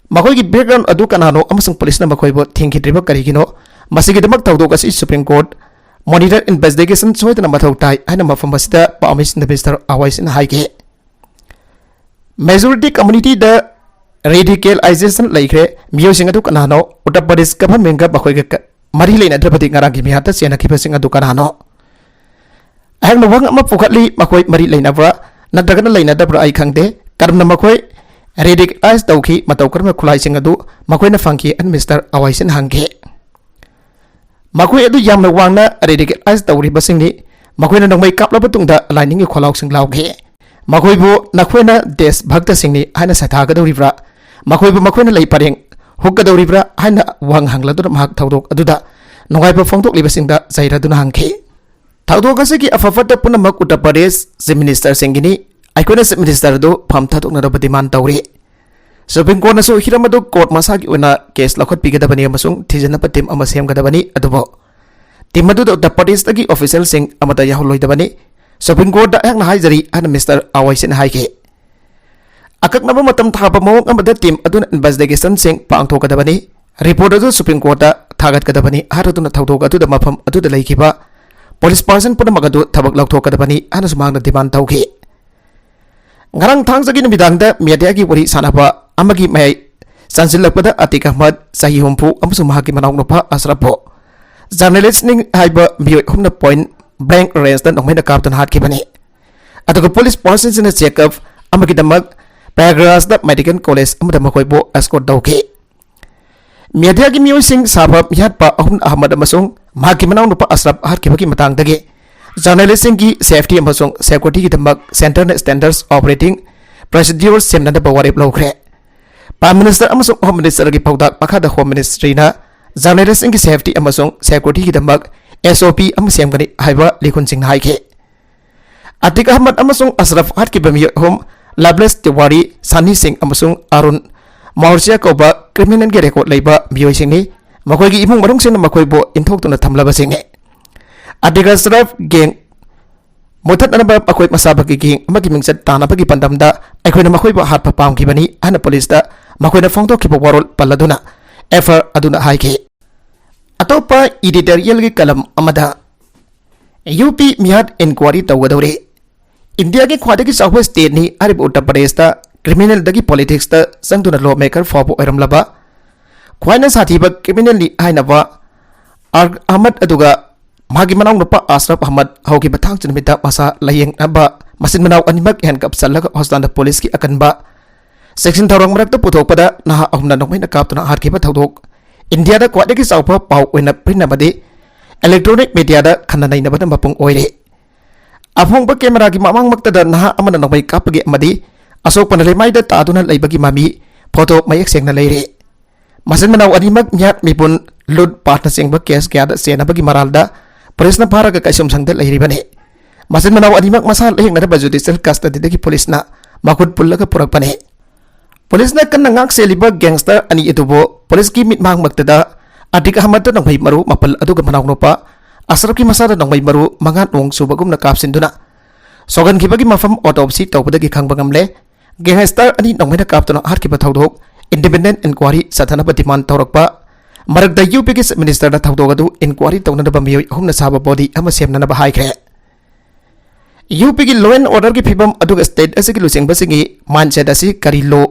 ꯃꯈꯣꯏꯒꯤ background ꯑꯗꯨ ꯀꯅꯥꯅꯣ ꯑꯃꯁꯨꯡ ꯄꯨꯂꯤꯁꯅ ꯃꯈꯣꯏꯕꯨ ꯊꯤꯡꯈꯤꯗ꯭ꯔꯤꯕ ꯀꯔꯤꯒꯤꯅꯣ? ꯃꯁꯤꯒꯤꯗꯃꯛ ꯊꯧꯗꯣꯛ ꯑꯁꯤ Supreme Court monitor investigation ꯁꯣꯏꯗꯅ ꯃꯊꯧ ꯇꯥꯏ ꯍꯥꯏꯅ ꯃꯐꯝ ꯑꯁꯤꯗ ꯄꯥꯎꯃꯤꯁꯤꯡꯗ Mister ꯑꯋꯥꯏꯁꯤꯅ ꯍꯥꯏꯈꯤ꯫ Majority community ꯗ radicalization ꯂꯩꯈ꯭ꯔꯦ꯫ ꯃꯤꯑꯣꯏꯁꯤꯡ ꯑꯗꯨ ꯀꯅꯥꯅꯣ? ꯎꯠꯇꯔ ꯄ꯭ꯔꯗꯦꯁ government ꯀ ꯃꯈꯣꯏꯒ ꯀ-, ꯃꯔꯤ ꯂꯩꯅꯗ꯭ꯔꯕꯗꯤ ꯉꯔꯥꯡꯒꯤ ꯃꯤꯍꯥꯠꯇ ꯆꯦꯟꯅꯈꯤꯕꯁꯤꯡ ꯑꯗꯨ ꯀꯅꯥꯅꯣ? ꯑꯩꯍꯥꯛꯅ ꯋꯥꯍꯪ ꯑꯃ ꯄꯨꯈꯠꯂꯤ, ꯃꯈꯣꯏ ꯃꯔꯤ ꯂꯩꯅꯕ꯭ꯔꯥ ꯅꯠꯇ꯭ꯔꯒꯅ ꯂꯩꯅꯗꯕ꯭ꯔꯥ ꯑꯩ ꯈꯪꯗꯦ꯫ ꯀꯔꯝꯅ ꯃꯈꯣꯏ radicalize ꯇꯧꯈꯤ? ꯃꯇꯧ ꯀꯔꯝꯅ ꯈꯨꯠꯂꯥꯏꯁꯤꯡ ꯑꯗꯨ ꯃꯈꯣꯏꯅ ꯐꯪꯈꯤ? ꯍꯥꯏꯅ Mister ꯑꯋꯥꯏꯁꯤꯅ ꯍꯪꯈꯤ꯫ ꯃꯈꯣꯏ ꯑꯗꯨ ꯌꯥꯝꯅ ꯋꯥꯡꯅ radicalize ꯇꯧꯔꯤꯕꯁꯤꯡꯅꯤ꯫ ꯃꯈꯣꯏꯅ ꯅꯣꯡꯃꯩ ꯀꯥꯞꯂꯕ ꯇꯨꯡꯗ ꯂꯥꯏꯅꯤꯡꯒꯤ ꯈꯣꯜꯂꯥꯎꯁꯤꯡ ꯂꯥꯎꯈꯤ꯫ ꯃꯈꯣꯏꯕꯨ ꯅꯈꯣꯏꯅ ꯗꯦꯁ ꯚꯛꯇꯁꯤꯡꯅꯤ ꯍꯥꯏꯅ ꯁꯩꯊꯥꯒꯗꯧꯔꯤꯕ꯭ꯔꯥ? ꯃꯈꯣꯏꯕꯨ ꯃꯈꯣꯏꯅ ꯂꯩ ꯄꯔꯦꯡ ꯍꯨꯛꯀꯗꯧꯔꯤꯕ꯭ꯔꯥ? ꯍꯥꯏꯅ ꯋꯥꯍꯪ ꯍꯪꯂꯗꯨꯅ ꯃꯍꯥꯛ ꯊꯧꯗꯣꯛ ꯑꯗꯨꯗ ꯅꯨꯡꯉꯥꯏꯕ ꯐꯣꯡꯗꯣꯛꯂꯤꯕꯁꯤꯡꯗ ꯆꯩꯔꯗꯨꯅ ꯍꯪꯈꯤ꯫ ꯊꯧꯗꯣꯛ ꯑꯁꯤꯒꯤ ꯑꯐ ꯐꯠꯇ ꯄꯨꯝꯅꯃꯛ ꯎꯠꯇꯔ ꯄ꯭ꯔꯗꯦꯁ ꯆꯤꯐ ꯃꯤꯅꯤꯁꯇꯔꯁꯤꯡꯒꯤꯅꯤ꯫ ꯑꯩꯈꯣꯏꯅ ꯆꯤꯐ ꯃꯤꯅꯤꯁꯇꯔ ꯑꯗꯨ ꯐꯝ ꯊꯥꯗꯣꯛꯅꯅꯕ ꯗꯤꯃꯥꯟ ꯇꯧꯔꯤ꯫ ꯁꯨꯄ꯭ꯔꯤꯝ ꯀꯣꯔꯠꯅꯁꯨ ꯍꯤꯔꯝ ꯑꯗꯨ ꯀꯣꯔꯠ ꯃꯁꯥꯒꯤ ꯑꯣꯏꯅ ꯀꯦꯁ ꯂꯧꯈꯠꯄꯤꯒꯗꯕꯅꯤ ꯑꯃꯁꯨꯡ ꯊꯤꯖꯤꯟꯅꯕ ꯇꯤꯝ ꯑꯃ ꯁꯦꯝꯒꯗꯕꯅꯤ, ꯑꯗꯨꯕꯨ ꯇꯤꯝ ꯑꯗꯨꯗ ꯎꯠꯇꯔ ꯄ꯭ꯔꯗꯦꯁꯇꯒꯤ ꯑꯣꯐꯤꯁꯤꯌꯦꯜꯁꯤꯡ ꯑꯃꯠꯇ ꯌꯥꯎꯍꯜꯂꯣꯏꯗꯕꯅꯤ꯫ ꯁꯨꯄ꯭ꯔꯤꯝ ꯀꯣꯔꯠꯇ ꯑꯩꯍꯥꯛꯅ ꯍꯥꯏꯖꯔꯤ ꯍꯥꯏꯅ ꯃꯤꯁꯇꯔ ꯑꯋꯥꯏꯁꯤꯅ ꯍꯥꯏꯈꯤ꯫ ꯑꯀꯛꯅꯕ ꯃꯇꯝ ꯊꯥꯕ ꯃꯑꯣꯡ ꯑꯃꯗ ꯇꯤꯝ ꯑꯗꯨꯅ ꯏꯟꯚꯦꯁꯇꯤꯒꯦꯁꯟꯁꯤꯡ ꯄꯥꯡꯊꯣꯛꯀꯗꯕꯅꯤ꯫ ꯔꯤꯄꯣꯔꯠ ꯑꯗꯨ ꯁꯨꯄ꯭ꯔꯤꯝ ꯀꯣꯔꯠꯇ ꯊꯥꯒꯠꯀꯗꯕꯅꯤ ꯍꯥꯏꯔꯗꯨꯅ ꯊꯧꯗꯣꯛ ꯑꯗꯨꯗ ꯃꯐꯝ ꯑꯗꯨꯗ ꯂꯩꯈꯤꯕ ꯄꯨꯂꯤꯁ ꯄꯥꯔꯁꯟ ꯄꯨꯝꯅꯃꯛ ꯑꯗꯨ ꯊꯕꯛ ꯂꯧꯊꯣꯛꯀꯗꯕꯅꯤ ꯍꯥꯏꯅꯁꯨ ꯃꯍꯥꯛꯅ ꯗꯤꯃꯥꯟ ꯇꯧꯈꯤ꯫ ꯉꯔꯥꯡ ꯊꯥꯡꯖꯒꯤ ꯅꯨꯃꯤꯗꯥꯡꯗ ꯃꯤꯗꯤꯌꯥꯒꯤ ꯋꯥꯔꯤ ꯁꯥꯟꯅꯕ ꯑꯃꯒꯤ ꯃꯌꯥꯏ ꯆꯟꯁꯤꯜꯂꯛꯄꯗ ꯑꯇꯤꯛ ꯑꯍꯃꯗ, ꯆꯍꯤ ꯍꯨꯝꯐꯨ, ꯑꯃꯁꯨꯡ ꯃꯍꯥꯛꯀꯤ ꯃꯅꯥꯎꯅꯨꯄꯥ ꯑꯁꯔꯐꯄꯨ ꯖꯔꯅꯦꯂꯤꯁꯅꯤ ꯍꯥꯏꯕ ꯃꯤꯑꯣꯏ ꯑꯍꯨꯝꯅ ꯄꯣꯏꯟꯠ ꯕ꯭ꯂꯦꯡꯛ ꯔꯦꯟꯖꯇ ꯅꯣꯡꯃꯩꯅ ꯀꯥꯞꯇꯨꯅ ꯍꯥꯠꯈꯤꯕꯅꯤ꯫ ꯑꯗꯨꯒ ꯄꯨꯂꯤꯁ ꯄꯥꯔꯁꯟꯁꯤꯡꯅ ꯆꯦꯛꯑꯞ ꯑꯃꯒꯤꯗꯃꯛ ꯄ꯭ꯔꯌꯥꯒꯔꯥꯖꯇ ꯃꯦꯗꯤꯀꯦꯜ ꯀꯣꯂꯦꯖ ꯑꯃꯗ ꯃꯈꯣꯏꯕꯨ ꯑꯦꯁꯀꯣꯔꯠ ꯇꯧꯈꯤ꯫ ꯃꯤꯗꯤꯌꯥꯒꯤ ꯃꯤꯑꯣꯏꯁꯤꯡ ꯁꯥꯕ ꯃꯤꯍꯥꯠꯄ ꯑꯍꯨꯝ ꯑꯍꯃꯗ ꯑꯃꯁꯨꯡ ꯃꯍꯥꯛꯀꯤ ꯃꯅꯥꯎꯅꯨꯄꯥ ꯑꯁꯔꯐ ꯍꯥꯠꯈꯤꯕꯒꯤ ꯃꯇꯥꯡꯗꯒꯤ ꯖꯔꯅꯦꯂꯤꯁꯁꯤꯡꯒꯤ ꯁꯦꯐꯇꯤ ꯑꯃꯁꯨꯡ ꯁꯦꯀ꯭ꯌꯨꯔꯤꯇꯤꯒꯤꯗꯃꯛ ꯁꯦꯟꯇꯔꯅ ꯁ꯭ꯇꯦꯟꯗꯔꯗ ꯑꯣꯄꯔꯦꯇꯤꯡ ꯄ꯭ꯔꯣꯁꯤꯗ꯭ꯌꯨꯔ ꯁꯦꯝꯅꯅꯕ ꯋꯥꯔꯦꯞ ꯂꯧꯈ꯭ꯔꯦ꯫ ꯄ꯭ꯔꯥꯏꯝ ꯃꯤꯅꯤꯁꯇꯔ ꯑꯃꯁꯨꯡ ꯍꯣꯝ ꯃꯤꯅꯤꯁꯇꯔꯒꯤ ꯄꯥꯎꯇꯥꯛ ꯃꯈꯥꯗ ꯍꯣꯝ ꯃꯤꯅꯤꯁꯇ꯭ꯔꯤꯅ ꯖꯔꯅꯦꯂꯤꯁꯁꯤꯡꯒꯤ ꯁꯦꯐꯇꯤ ꯑꯃꯁꯨꯡ ꯁꯦꯀ꯭ꯌꯨꯔꯤꯇꯤꯒꯤꯗꯃꯛ ꯑꯦꯁ ꯑꯣ ꯄꯤ ꯑꯃ ꯁꯦꯝꯒꯅꯤ ꯍꯥꯏꯕ ꯂꯤꯈꯨꯟꯁꯤꯡꯅ ꯍꯥꯏꯈꯤ꯫ ꯑꯇꯤꯛ ꯑꯍꯃꯗ ꯑꯃꯁꯨꯡ ꯑꯁꯔꯐ ꯍꯥꯠꯈꯤꯕ ꯃꯤꯑꯣꯏ ꯑꯍꯨꯝ ꯂꯚꯂꯦꯁ ꯇꯤꯋꯥꯔꯤ, ꯁꯟꯅꯤ ꯁꯤꯡ ꯑꯃꯁꯨꯡ ꯑꯔꯨꯟ ꯃꯧꯔꯁꯤꯌꯥ ꯀꯧꯕ ꯀ꯭ꯔꯤꯃꯤꯅꯦꯜꯒꯤ ꯔꯦꯀꯣꯔꯗ ꯂꯩꯕ ꯃꯤꯑꯣꯏꯁꯤꯡꯅꯤ꯫ ꯃꯈꯣꯏꯒꯤ ꯏꯃꯨꯡ ꯃꯅꯨꯡꯁꯤꯡꯅ ꯃꯈꯣꯏꯕꯨ ꯏꯟꯊꯣꯛꯇꯨꯅ ꯊꯝꯂꯕꯁꯤꯡꯅꯤ꯫ ꯑꯇꯤꯛ ꯑꯁꯔꯐ ꯒꯦꯡ ꯃꯨꯊꯠꯅꯅꯕ ꯃꯈꯣꯏ ꯃꯁꯥꯃꯛꯀꯤ ꯒꯦꯡ ꯑꯃꯒꯤ ꯃꯤꯡꯆꯠ ꯇꯥꯟꯅꯕꯒꯤ ꯄꯥꯟꯗꯝꯗ ꯑꯩꯈꯣꯏꯅ ꯃꯈꯣꯏꯕꯨ ꯍꯥꯠꯄ ꯄꯥꯝꯈꯤꯕꯅꯤ ꯍꯥꯏꯅ ꯄꯨꯂꯤꯁꯇ ꯃꯈꯣꯏꯅ ꯐꯣꯡꯗꯣꯛꯈꯤꯕ ꯋꯥꯔꯣꯜ ꯄꯜꯂꯗꯨꯅ ꯑꯦꯐ ꯑꯥꯏ ꯑꯥꯔ ꯑꯗꯨꯅ ꯍꯥꯏꯈꯤ꯫ ꯑꯇꯣꯞꯄ ꯏꯗꯤꯇꯣꯔꯤꯌꯦꯜꯒꯤ ꯀꯂꯝ ꯑꯃꯗ, ꯌꯨ ꯄꯤ ꯃꯤꯍꯥꯠ ꯏꯟꯀ꯭ꯋꯥꯔꯤ ꯇꯧꯒꯗꯧꯔꯦ꯫ ꯏꯟꯗꯤꯌꯥꯒꯤ ꯈ꯭ꯋꯥꯏꯗꯒꯤ ꯆꯥꯎꯕ ꯁ꯭ꯇꯦꯠꯅꯤ ꯍꯥꯏꯔꯤꯕ ꯎꯠꯇꯔ ꯄ꯭ꯔꯗꯦꯁꯇ ꯀ꯭ꯔꯤꯃꯤꯅꯦꯜꯗꯒꯤ ꯄꯣꯂꯤꯇꯤꯛꯁꯇ ꯆꯪꯗꯨꯅ ꯂꯣ ꯃꯦꯀꯔ ꯐꯥꯎꯕ ꯑꯣꯏꯔꯝꯂꯕ ꯈ꯭ꯋꯥꯏꯅ ꯁꯥꯊꯤꯕ ꯀ꯭ꯔꯤꯃꯤꯅꯦꯜꯅꯤ ꯍꯥꯏꯅꯕ ꯑꯥꯔ ꯑꯍꯃꯗ ꯑꯗꯨꯒ ꯃꯍꯥꯛꯀꯤ ꯃꯅꯥꯎꯅꯨꯄꯥ ꯑꯁꯔꯐ ꯑꯍꯃꯗ ꯍꯧꯈꯤꯕ ꯊꯥꯡꯖ ꯅꯨꯃꯤꯠꯇ ꯃꯁꯥ ꯂꯥꯌꯦꯡꯅꯕ ꯃꯆꯤꯟ ꯃꯅꯥꯎ ꯑꯅꯤꯃꯛ ꯍꯦꯟꯀꯞ ꯆꯜꯂꯒ ꯍꯣꯁꯄꯤꯇꯥꯜꯗ ꯄꯨꯂꯤꯁꯀꯤ ꯑꯀꯟꯕ ꯆꯦꯛꯁꯤꯟ ꯊꯧꯔꯥꯡ ꯃꯔꯛꯇ ꯄꯨꯊꯣꯛꯄꯗ ꯅꯍꯥ ꯑꯍꯨꯝꯅ ꯅꯣꯡꯃꯩꯅ ꯀꯥꯞꯇꯨꯅ ꯍꯥꯠꯈꯤꯕ ꯊꯧꯗꯣꯛ ꯏꯟꯗꯤꯌꯥꯗ ꯈ꯭ꯋꯥꯏꯗꯒꯤ ꯆꯥꯎꯕ ꯄꯥꯎ ꯑꯣꯏꯅ ꯄ꯭ꯔꯤꯟ ꯑꯃꯗꯤ ꯏꯂꯦꯛꯇ꯭ꯔꯣꯅꯤꯛ ꯃꯤꯗꯤꯌꯥꯗ ꯈꯟꯅ ꯅꯩꯅꯕꯗ ꯃꯄꯨꯡ ꯑꯣꯏꯔꯦ꯫ ꯑꯐꯣꯡꯕ ꯀꯦꯃꯦꯔꯥꯒꯤ ꯃꯃꯥꯡꯃꯛꯇꯗ ꯅꯍꯥ ꯑꯃꯅ ꯅꯣꯡꯃꯩ ꯀꯥꯞꯄꯒꯤ ꯑꯃꯗꯤ ꯑꯁꯣꯛꯄꯅ ꯂꯩꯃꯥꯏꯗ ꯇꯥꯗꯨꯅ ꯂꯩꯕꯒꯤ ꯃꯃꯤ ꯐꯣꯇꯣ ꯃꯌꯦꯛ ꯁꯦꯡꯅ ꯂꯩꯔꯦ꯫ ꯃꯆꯤꯟ ꯃꯅꯥꯎ ꯑꯅꯤꯃꯛ ꯃꯤꯍꯥꯠ ꯃꯤꯄꯨꯟ, ꯂꯨꯠ ꯄꯥꯠꯅꯆꯤꯡꯕ ꯀꯦꯁ ꯀꯌꯥꯗ ꯆꯦꯟꯅꯕꯒꯤ ꯃꯔꯥꯜꯗ ꯄꯨꯂꯤꯁꯅ ꯐꯥꯔꯒ ꯀꯩꯁꯨꯝꯁꯪꯗ ꯂꯩꯔꯤꯕꯅꯤ꯫ ꯃꯆꯤꯟ ꯃꯅꯥꯎ ꯑꯅꯤꯃꯛ ꯃꯁꯥ ꯂꯥꯌꯦꯡꯅꯅꯕ ꯖꯨꯗꯤꯁꯤꯌꯦꯜ ꯀꯁꯇꯗꯤꯗꯒꯤ ꯄꯨꯂꯤꯁꯅ ꯃꯈꯨꯠ ꯄꯨꯜꯂꯒ ꯄꯨꯔꯛꯄꯅꯤ꯫ ꯄꯨꯂꯤꯁꯅ ꯀꯟꯅ ꯉꯥꯛ ꯁꯦꯜꯂꯤꯕ ꯒꯦꯡꯁꯇꯔ ꯑꯅꯤ ꯑꯗꯨꯕꯨ ꯄꯨꯂꯤꯁꯀꯤ ꯃꯤꯠꯃꯥꯡꯃꯛꯇꯗ ꯑꯇꯤꯛ ꯑꯍꯃꯗ ꯅꯣꯡꯃꯩ ꯃꯔꯨ ꯃꯥꯄꯜ ꯑꯗꯨꯒ ꯃꯅꯥꯎꯅꯨꯄꯥ ꯑꯁꯔꯐꯀꯤ ꯃꯁꯥꯗ ꯅꯣꯡꯃꯩ ꯃꯔꯨ ꯃꯉꯥ ꯅꯣꯡ ꯆꯨꯕꯒꯨꯝꯅ ꯀꯥꯞꯁꯤꯟꯗꯨꯅ ꯁꯣꯛꯍꯟꯈꯤꯕꯒꯤ ꯃꯐꯝ autopsy ꯇꯧꯕꯗꯒꯤ ꯈꯪꯕ ꯉꯝꯂꯦ꯫ ꯒꯦꯡꯁꯇꯔ ꯑꯅꯤ ꯅꯣꯡꯃꯩꯅ ꯀꯥꯞꯇꯨꯅ ꯍꯥꯠꯈꯤꯕ ꯊꯧꯗꯣꯛ independent inquiry ꯆꯠꯊꯅꯕ demand ꯇꯧꯔꯛꯄ ꯃꯔꯛꯇ UP ꯒꯤ Chief Minister ꯗ ꯊꯧꯗꯣꯛ ꯑꯗꯨ inquiry ꯇꯧꯅꯅꯕ ꯃꯤꯑꯣꯏ ꯑꯍꯨꯝꯅ ꯁꯥꯕ body ꯑꯃ ꯁꯦꯝꯅꯅꯕ ꯍꯥꯏꯈ꯭ꯔꯦ꯫ UP ꯒꯤ law and order ꯒꯤ ꯐꯤꯕꯝ ꯑꯗꯨꯒ state ꯑꯁꯤꯒꯤ ꯂꯨꯆꯤꯡꯕꯁꯤꯡꯒꯤ mindset ꯑꯁꯤ ꯀꯔꯤ law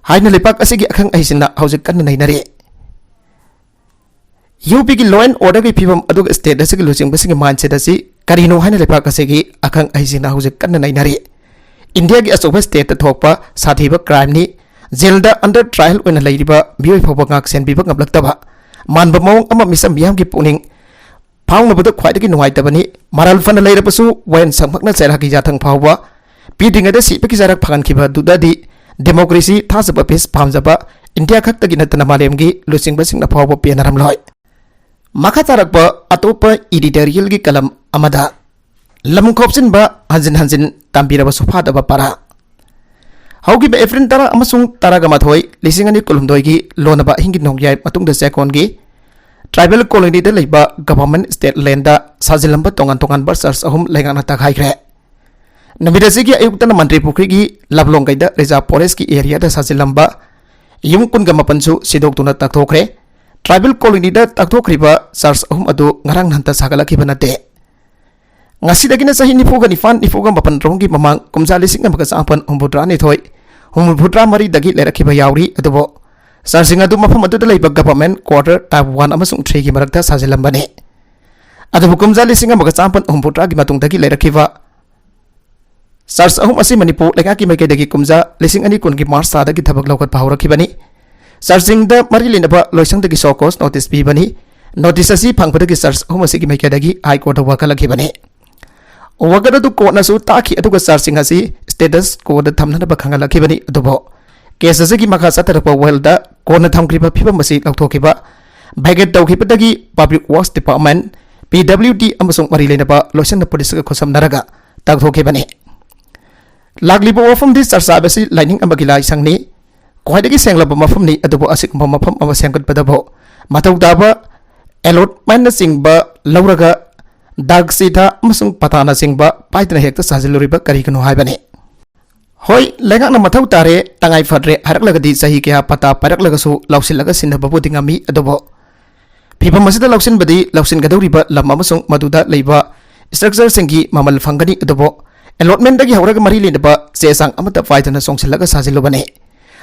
ꯍꯥꯏꯅ ꯂꯩꯄꯥꯛ ꯑꯁꯤꯒꯤ ꯑꯈꯪ ꯑꯍꯩꯁꯤꯡꯅ ꯍꯧꯖꯤꯛ ꯀꯟꯅ ꯅꯩꯅꯔꯤ꯫ UP ꯒꯤ law and order ꯒꯤ ꯐꯤꯕꯝ ꯑꯗꯨꯒ state ꯑꯁꯤꯒꯤ ꯂꯨꯆꯤꯡꯕꯁꯤꯡꯒꯤ mindset ꯑꯁꯤ ꯀꯔꯤꯅꯣ ꯍꯥꯏꯅ ꯂꯩꯄꯥꯛ ꯑꯁꯤꯒꯤ ꯑꯈꯪ ꯑꯍꯩꯁꯤꯡꯅ ꯍꯧꯖꯤꯛ ꯀꯟꯅ ꯅꯩꯅꯔꯤ꯫ ꯏꯟꯗꯤꯌꯥꯒꯤ ꯑꯆꯧꯕ state ꯇ ꯊꯣꯛꯄ ꯁꯥꯊꯤꯕ crime ꯅꯤ꯫ ꯖꯦꯜꯗ under trial ꯑꯣꯏꯅ ꯂꯩꯔꯤꯕ ꯃꯤꯑꯣꯏ ꯐꯥꯎꯕ ꯉꯥꯛ ꯁꯦꯟꯕꯤꯕ ꯉꯝꯂꯛꯇꯕ ꯃꯥꯟꯕ ꯃꯑꯣꯡ ꯑꯃ ꯃꯤꯆꯝ ꯃꯤꯌꯥꯝꯒꯤ ꯄꯨꯛꯅꯤꯡ ꯐꯥꯎꯅꯕꯗ ꯈ꯭ꯋꯥꯏꯗꯒꯤ ꯅꯨꯡꯉꯥꯏꯇꯕꯅꯤ꯫ ꯃꯔꯥꯜ ꯐꯅ ꯂꯩꯔꯕꯁꯨ ꯋꯥꯌꯦꯜ ꯁꯪꯃꯛꯅ ꯆꯩꯔꯥꯛꯀꯤ ꯌꯥꯊꯪ ꯐꯥꯎꯕ ꯄꯤꯗ꯭ꯔꯤꯉꯩꯗ ꯁꯤꯕꯒꯤ ꯆꯩꯔꯥꯛ ꯐꯪꯍꯟꯈꯤꯕ ꯑꯗꯨꯗꯗꯤ democracy, ꯊꯥꯖꯕ, peace ꯄꯥꯝꯖꯕ ꯏꯟꯗꯤꯌꯥ ꯈꯛꯇꯒꯤ ꯅꯠꯇꯅ ꯃꯥꯂꯦꯝꯒꯤ ꯂꯨꯆꯤꯡꯕꯁꯤꯡꯅ ꯐꯥꯎꯕ ꯄꯦꯟꯅꯔꯝꯂꯣꯏ꯫ ꯃꯈꯥ ꯇꯥꯔꯛꯄ ꯑꯇꯣꯞꯄ editorial ꯒꯤ column ꯑꯃꯗ ꯂꯝ ꯈꯣꯞꯆꯤꯟꯕ ꯍꯟꯖꯤꯟ ꯍꯟꯖꯤꯟ ꯇꯝꯕꯤꯔꯕꯁꯨ ꯐꯥꯗꯕ ꯄꯔꯥ꯫ ꯍꯧꯈꯤꯕ April ꯇꯔꯥ ꯑꯃꯁꯨꯡ ꯇꯔꯥꯒ ꯃꯥꯊꯣꯏ, ꯂꯤꯁꯤꯡ ꯑꯅꯤ ꯀꯨꯟꯍꯨꯝꯗꯣꯏꯒꯤ ꯂꯣꯟꯅꯕ ꯑꯍꯤꯡꯒꯤ ꯅꯣꯡꯌꯥꯏ ꯃꯇꯨꯡꯗ ꯆꯦꯛꯀꯣꯟꯒꯤ tribal colony ꯗ ꯂꯩꯕ government state land ꯗ ꯁꯥꯖꯤꯜꯂꯝꯕ ꯇꯣꯉꯥꯟ ꯇꯣꯉꯥꯟꯕ church ꯑꯍꯨꯝ ꯂꯩꯉꯥꯛꯅ ꯇꯛꯈꯥꯏꯈ꯭ꯔꯦ꯫ ꯅꯨꯃꯤꯠ ꯑꯁꯤꯒꯤ ꯑꯌꯨꯛꯇꯅ ꯃꯟꯇ꯭ꯔꯤ ꯄꯨꯈ꯭ꯔꯤꯒꯤ ꯂꯝꯂꯣꯡꯒꯩꯗ reserve forest ꯀꯤ area ꯗ ꯁꯥꯖꯤꯜꯂꯝꯕ ꯌꯨꯝ ꯀꯨꯟꯒ ꯃꯥꯄꯟꯁꯨ ꯁꯤꯗꯣꯛꯇꯨꯅ ꯇꯛꯊꯣꯛꯈ꯭ꯔꯦ꯫ Tribal colony ꯗ ꯇꯛꯊꯣꯛꯈ꯭ꯔꯤꯕ church ꯑꯍꯨꯝ ꯑꯗꯨ ꯉꯔꯥꯡ ꯅꯍꯥꯟꯇ ꯁꯥꯒꯠꯂꯛꯈꯤꯕ ꯅꯠꯇꯦ꯫ ꯉꯁꯤꯗꯒꯤꯅ ꯆꯍꯤ ꯅꯤꯐꯨꯒ ꯅꯤꯄꯥꯟ, ꯅꯤꯐꯨꯒ ꯃꯥꯄꯟ ꯔꯣꯝꯒꯤ ꯃꯃꯥꯡ ꯀꯨꯝꯖꯥ ꯂꯤꯁꯤꯡ ꯑꯃꯒ ꯆꯥꯃꯥꯄꯟ ꯍꯨꯝꯐꯨꯇꯔꯥ ꯅꯤꯊꯣꯏ, ꯍꯨꯝꯐꯨꯇꯔꯥ ꯃꯔꯤꯗꯒꯤ ꯂꯩꯔꯛꯈꯤꯕ ꯌꯥꯎꯔꯤ꯫ ꯑꯗꯨꯕꯨ church ꯁꯤꯡ ꯑꯗꯨ ꯃꯐꯝ ꯑꯗꯨꯗ ꯂꯩꯕ government quarter type one ꯑꯃꯁꯨꯡ three ꯒꯤ ꯃꯔꯛꯇ ꯁꯥꯖꯤꯜꯂꯝꯕꯅꯤ꯫ ꯑꯗꯨꯕꯨ ꯀꯨꯝꯖꯥ ꯂꯤꯁꯤꯡ ꯑꯃꯒ ꯆꯥꯃꯥꯄꯟ ꯍꯨꯝꯐꯨꯇꯔꯥꯒꯤ ꯃꯇꯨꯡꯗꯒꯤ ꯂꯩꯔꯛꯈꯤꯕ church ꯑꯍꯨꯝ ꯑꯁꯤ ꯃꯅꯤꯄꯨꯔ ꯂꯩꯉꯥꯛꯀꯤ ꯃꯥꯏꯀꯩꯗꯒꯤ ꯀꯨꯝꯖꯥ ꯂꯤꯁꯤꯡ ꯑꯅꯤ ꯀꯨꯟꯒꯤ March ꯊꯥꯗꯒꯤ ꯊꯕꯛ ꯂꯧꯈꯠꯄ ꯍꯧꯔꯛꯈꯤꯕꯅꯤ꯫ Church ꯁꯤꯡꯗ ꯃꯔꯤ ꯂꯩꯅꯕ ꯂꯣꯏꯁꯪꯗꯒꯤ show cause notice ꯄꯤꯕꯅꯤ꯫ Notice ꯑꯁꯤ ꯐꯪꯕꯗꯒꯤ church ꯑꯍꯨꯝ ꯑꯁꯤꯒꯤ ꯃꯥꯏꯀꯩꯗꯒꯤ High Court ꯇ ꯋꯥꯀꯠꯂꯛꯈꯤꯕꯅꯤ꯫ ꯋꯥꯀꯠ ꯑꯗꯨ court ꯅꯁꯨ ꯇꯥꯈꯤ, ꯑꯗꯨꯒ church ꯁꯤꯡ ꯑꯁꯤ status quo ꯗ ꯊꯝꯅꯅꯕ ꯈꯪꯍꯜꯂꯛꯈꯤꯕꯅꯤ꯫ ꯑꯗꯨꯕꯨ case ꯑꯁꯤꯒꯤ ꯃꯈꯥ ꯆꯠꯊꯔꯛꯄ ꯋꯥꯌꯦꯜꯗ court ꯅ ꯊꯝꯈ꯭ꯔꯤꯕ ꯐꯤꯕꯝ ꯑꯁꯤ ꯂꯧꯊꯣꯛꯈꯤꯕ, vacate ꯇꯧꯈꯤꯕꯗꯒꯤ Public Works Department, ꯄꯤ ꯗꯕ꯭ꯂꯤꯎ ꯗꯤ ꯑꯃꯁꯨꯡ ꯃꯔꯤ ꯂꯩꯅꯕ ꯂꯣꯏꯁꯪꯅ ꯄꯨꯂꯤꯁꯀ ꯈꯨꯠꯁꯝꯅꯔꯒ ꯇꯥꯛꯊꯣꯛꯈꯤꯕꯅꯤ꯫ ꯂꯥꯛꯂꯤꯕ ꯋꯥꯐꯝꯗꯤ ꯆꯔꯆ ꯍꯥꯏꯕꯁꯤ ꯂꯥꯏꯅꯤꯡ ꯑꯃꯒꯤ ꯂꯥꯏꯁꯪꯅꯤ, ꯈ꯭ꯋꯥꯏꯗꯒꯤ ꯁꯦꯡꯂꯕ ꯃꯐꯝꯅꯤ, ꯑꯗꯨꯕꯨ ꯑꯁꯤꯒꯨꯝꯕ ꯃꯐꯝ ꯑꯃ ꯁꯦꯝꯒꯠꯄꯗꯕꯨ ꯃꯊꯧ ꯇꯥꯕ ꯑꯦꯂꯣꯠꯃꯦꯟꯅꯆꯤꯡꯕ ꯂꯧꯔꯒ ꯗꯥꯛꯁꯤꯗ ꯑꯃꯁꯨꯡ ꯄꯇꯥꯅꯆꯤꯡꯕ ꯄꯥꯏꯗꯅ ꯍꯦꯛꯇ ꯁꯥꯖꯤꯜꯂꯨꯔꯤꯕ ꯀꯔꯤꯒꯤꯅꯣ ꯍꯥꯏꯕꯅꯤ꯫ ꯍꯣꯏ, ꯂꯩꯉꯥꯛꯅ ꯃꯊꯧ ꯇꯥꯔꯦ, ꯇꯉꯥꯏ ꯐꯗ꯭ꯔꯦ ꯍꯥꯏꯔꯛꯂꯒꯗꯤ ꯆꯍꯤ ꯀꯌꯥ ꯄꯇꯥ ꯄꯥꯏꯔꯛꯂꯒꯁꯨ ꯂꯧꯁꯤꯜꯂꯒ ꯁꯤꯟꯅꯕꯕꯨꯗꯤ ꯉꯝꯃꯤ, ꯑꯗꯨꯕꯨ ꯐꯤꯕꯝ ꯑꯁꯤꯗ ꯂꯧꯁꯤꯟꯕꯗꯤ ꯂꯧꯁꯤꯟꯒꯗꯧꯔꯤꯕ ꯂꯝ ꯑꯃꯁꯨꯡ ꯃꯗꯨꯗ ꯂꯩꯕ ꯁ꯭ꯇ꯭ꯔꯛꯆꯔꯁꯤꯡꯒꯤ ꯃꯃꯜ ꯐꯪꯒꯅꯤ, ꯑꯗꯨꯕꯨ ꯑꯦꯂꯣꯠꯃꯦꯟꯗꯒꯤ ꯍꯧꯔꯒ ꯃꯔꯤ ꯂꯩꯅꯕ ꯆꯦ ꯆꯥꯡ ꯑꯃꯠꯇ ꯄꯥꯏꯗꯅ ꯆꯣꯡꯁꯤꯜꯂꯒ ꯁꯥꯖꯤꯜꯂꯨꯕꯅꯤ꯫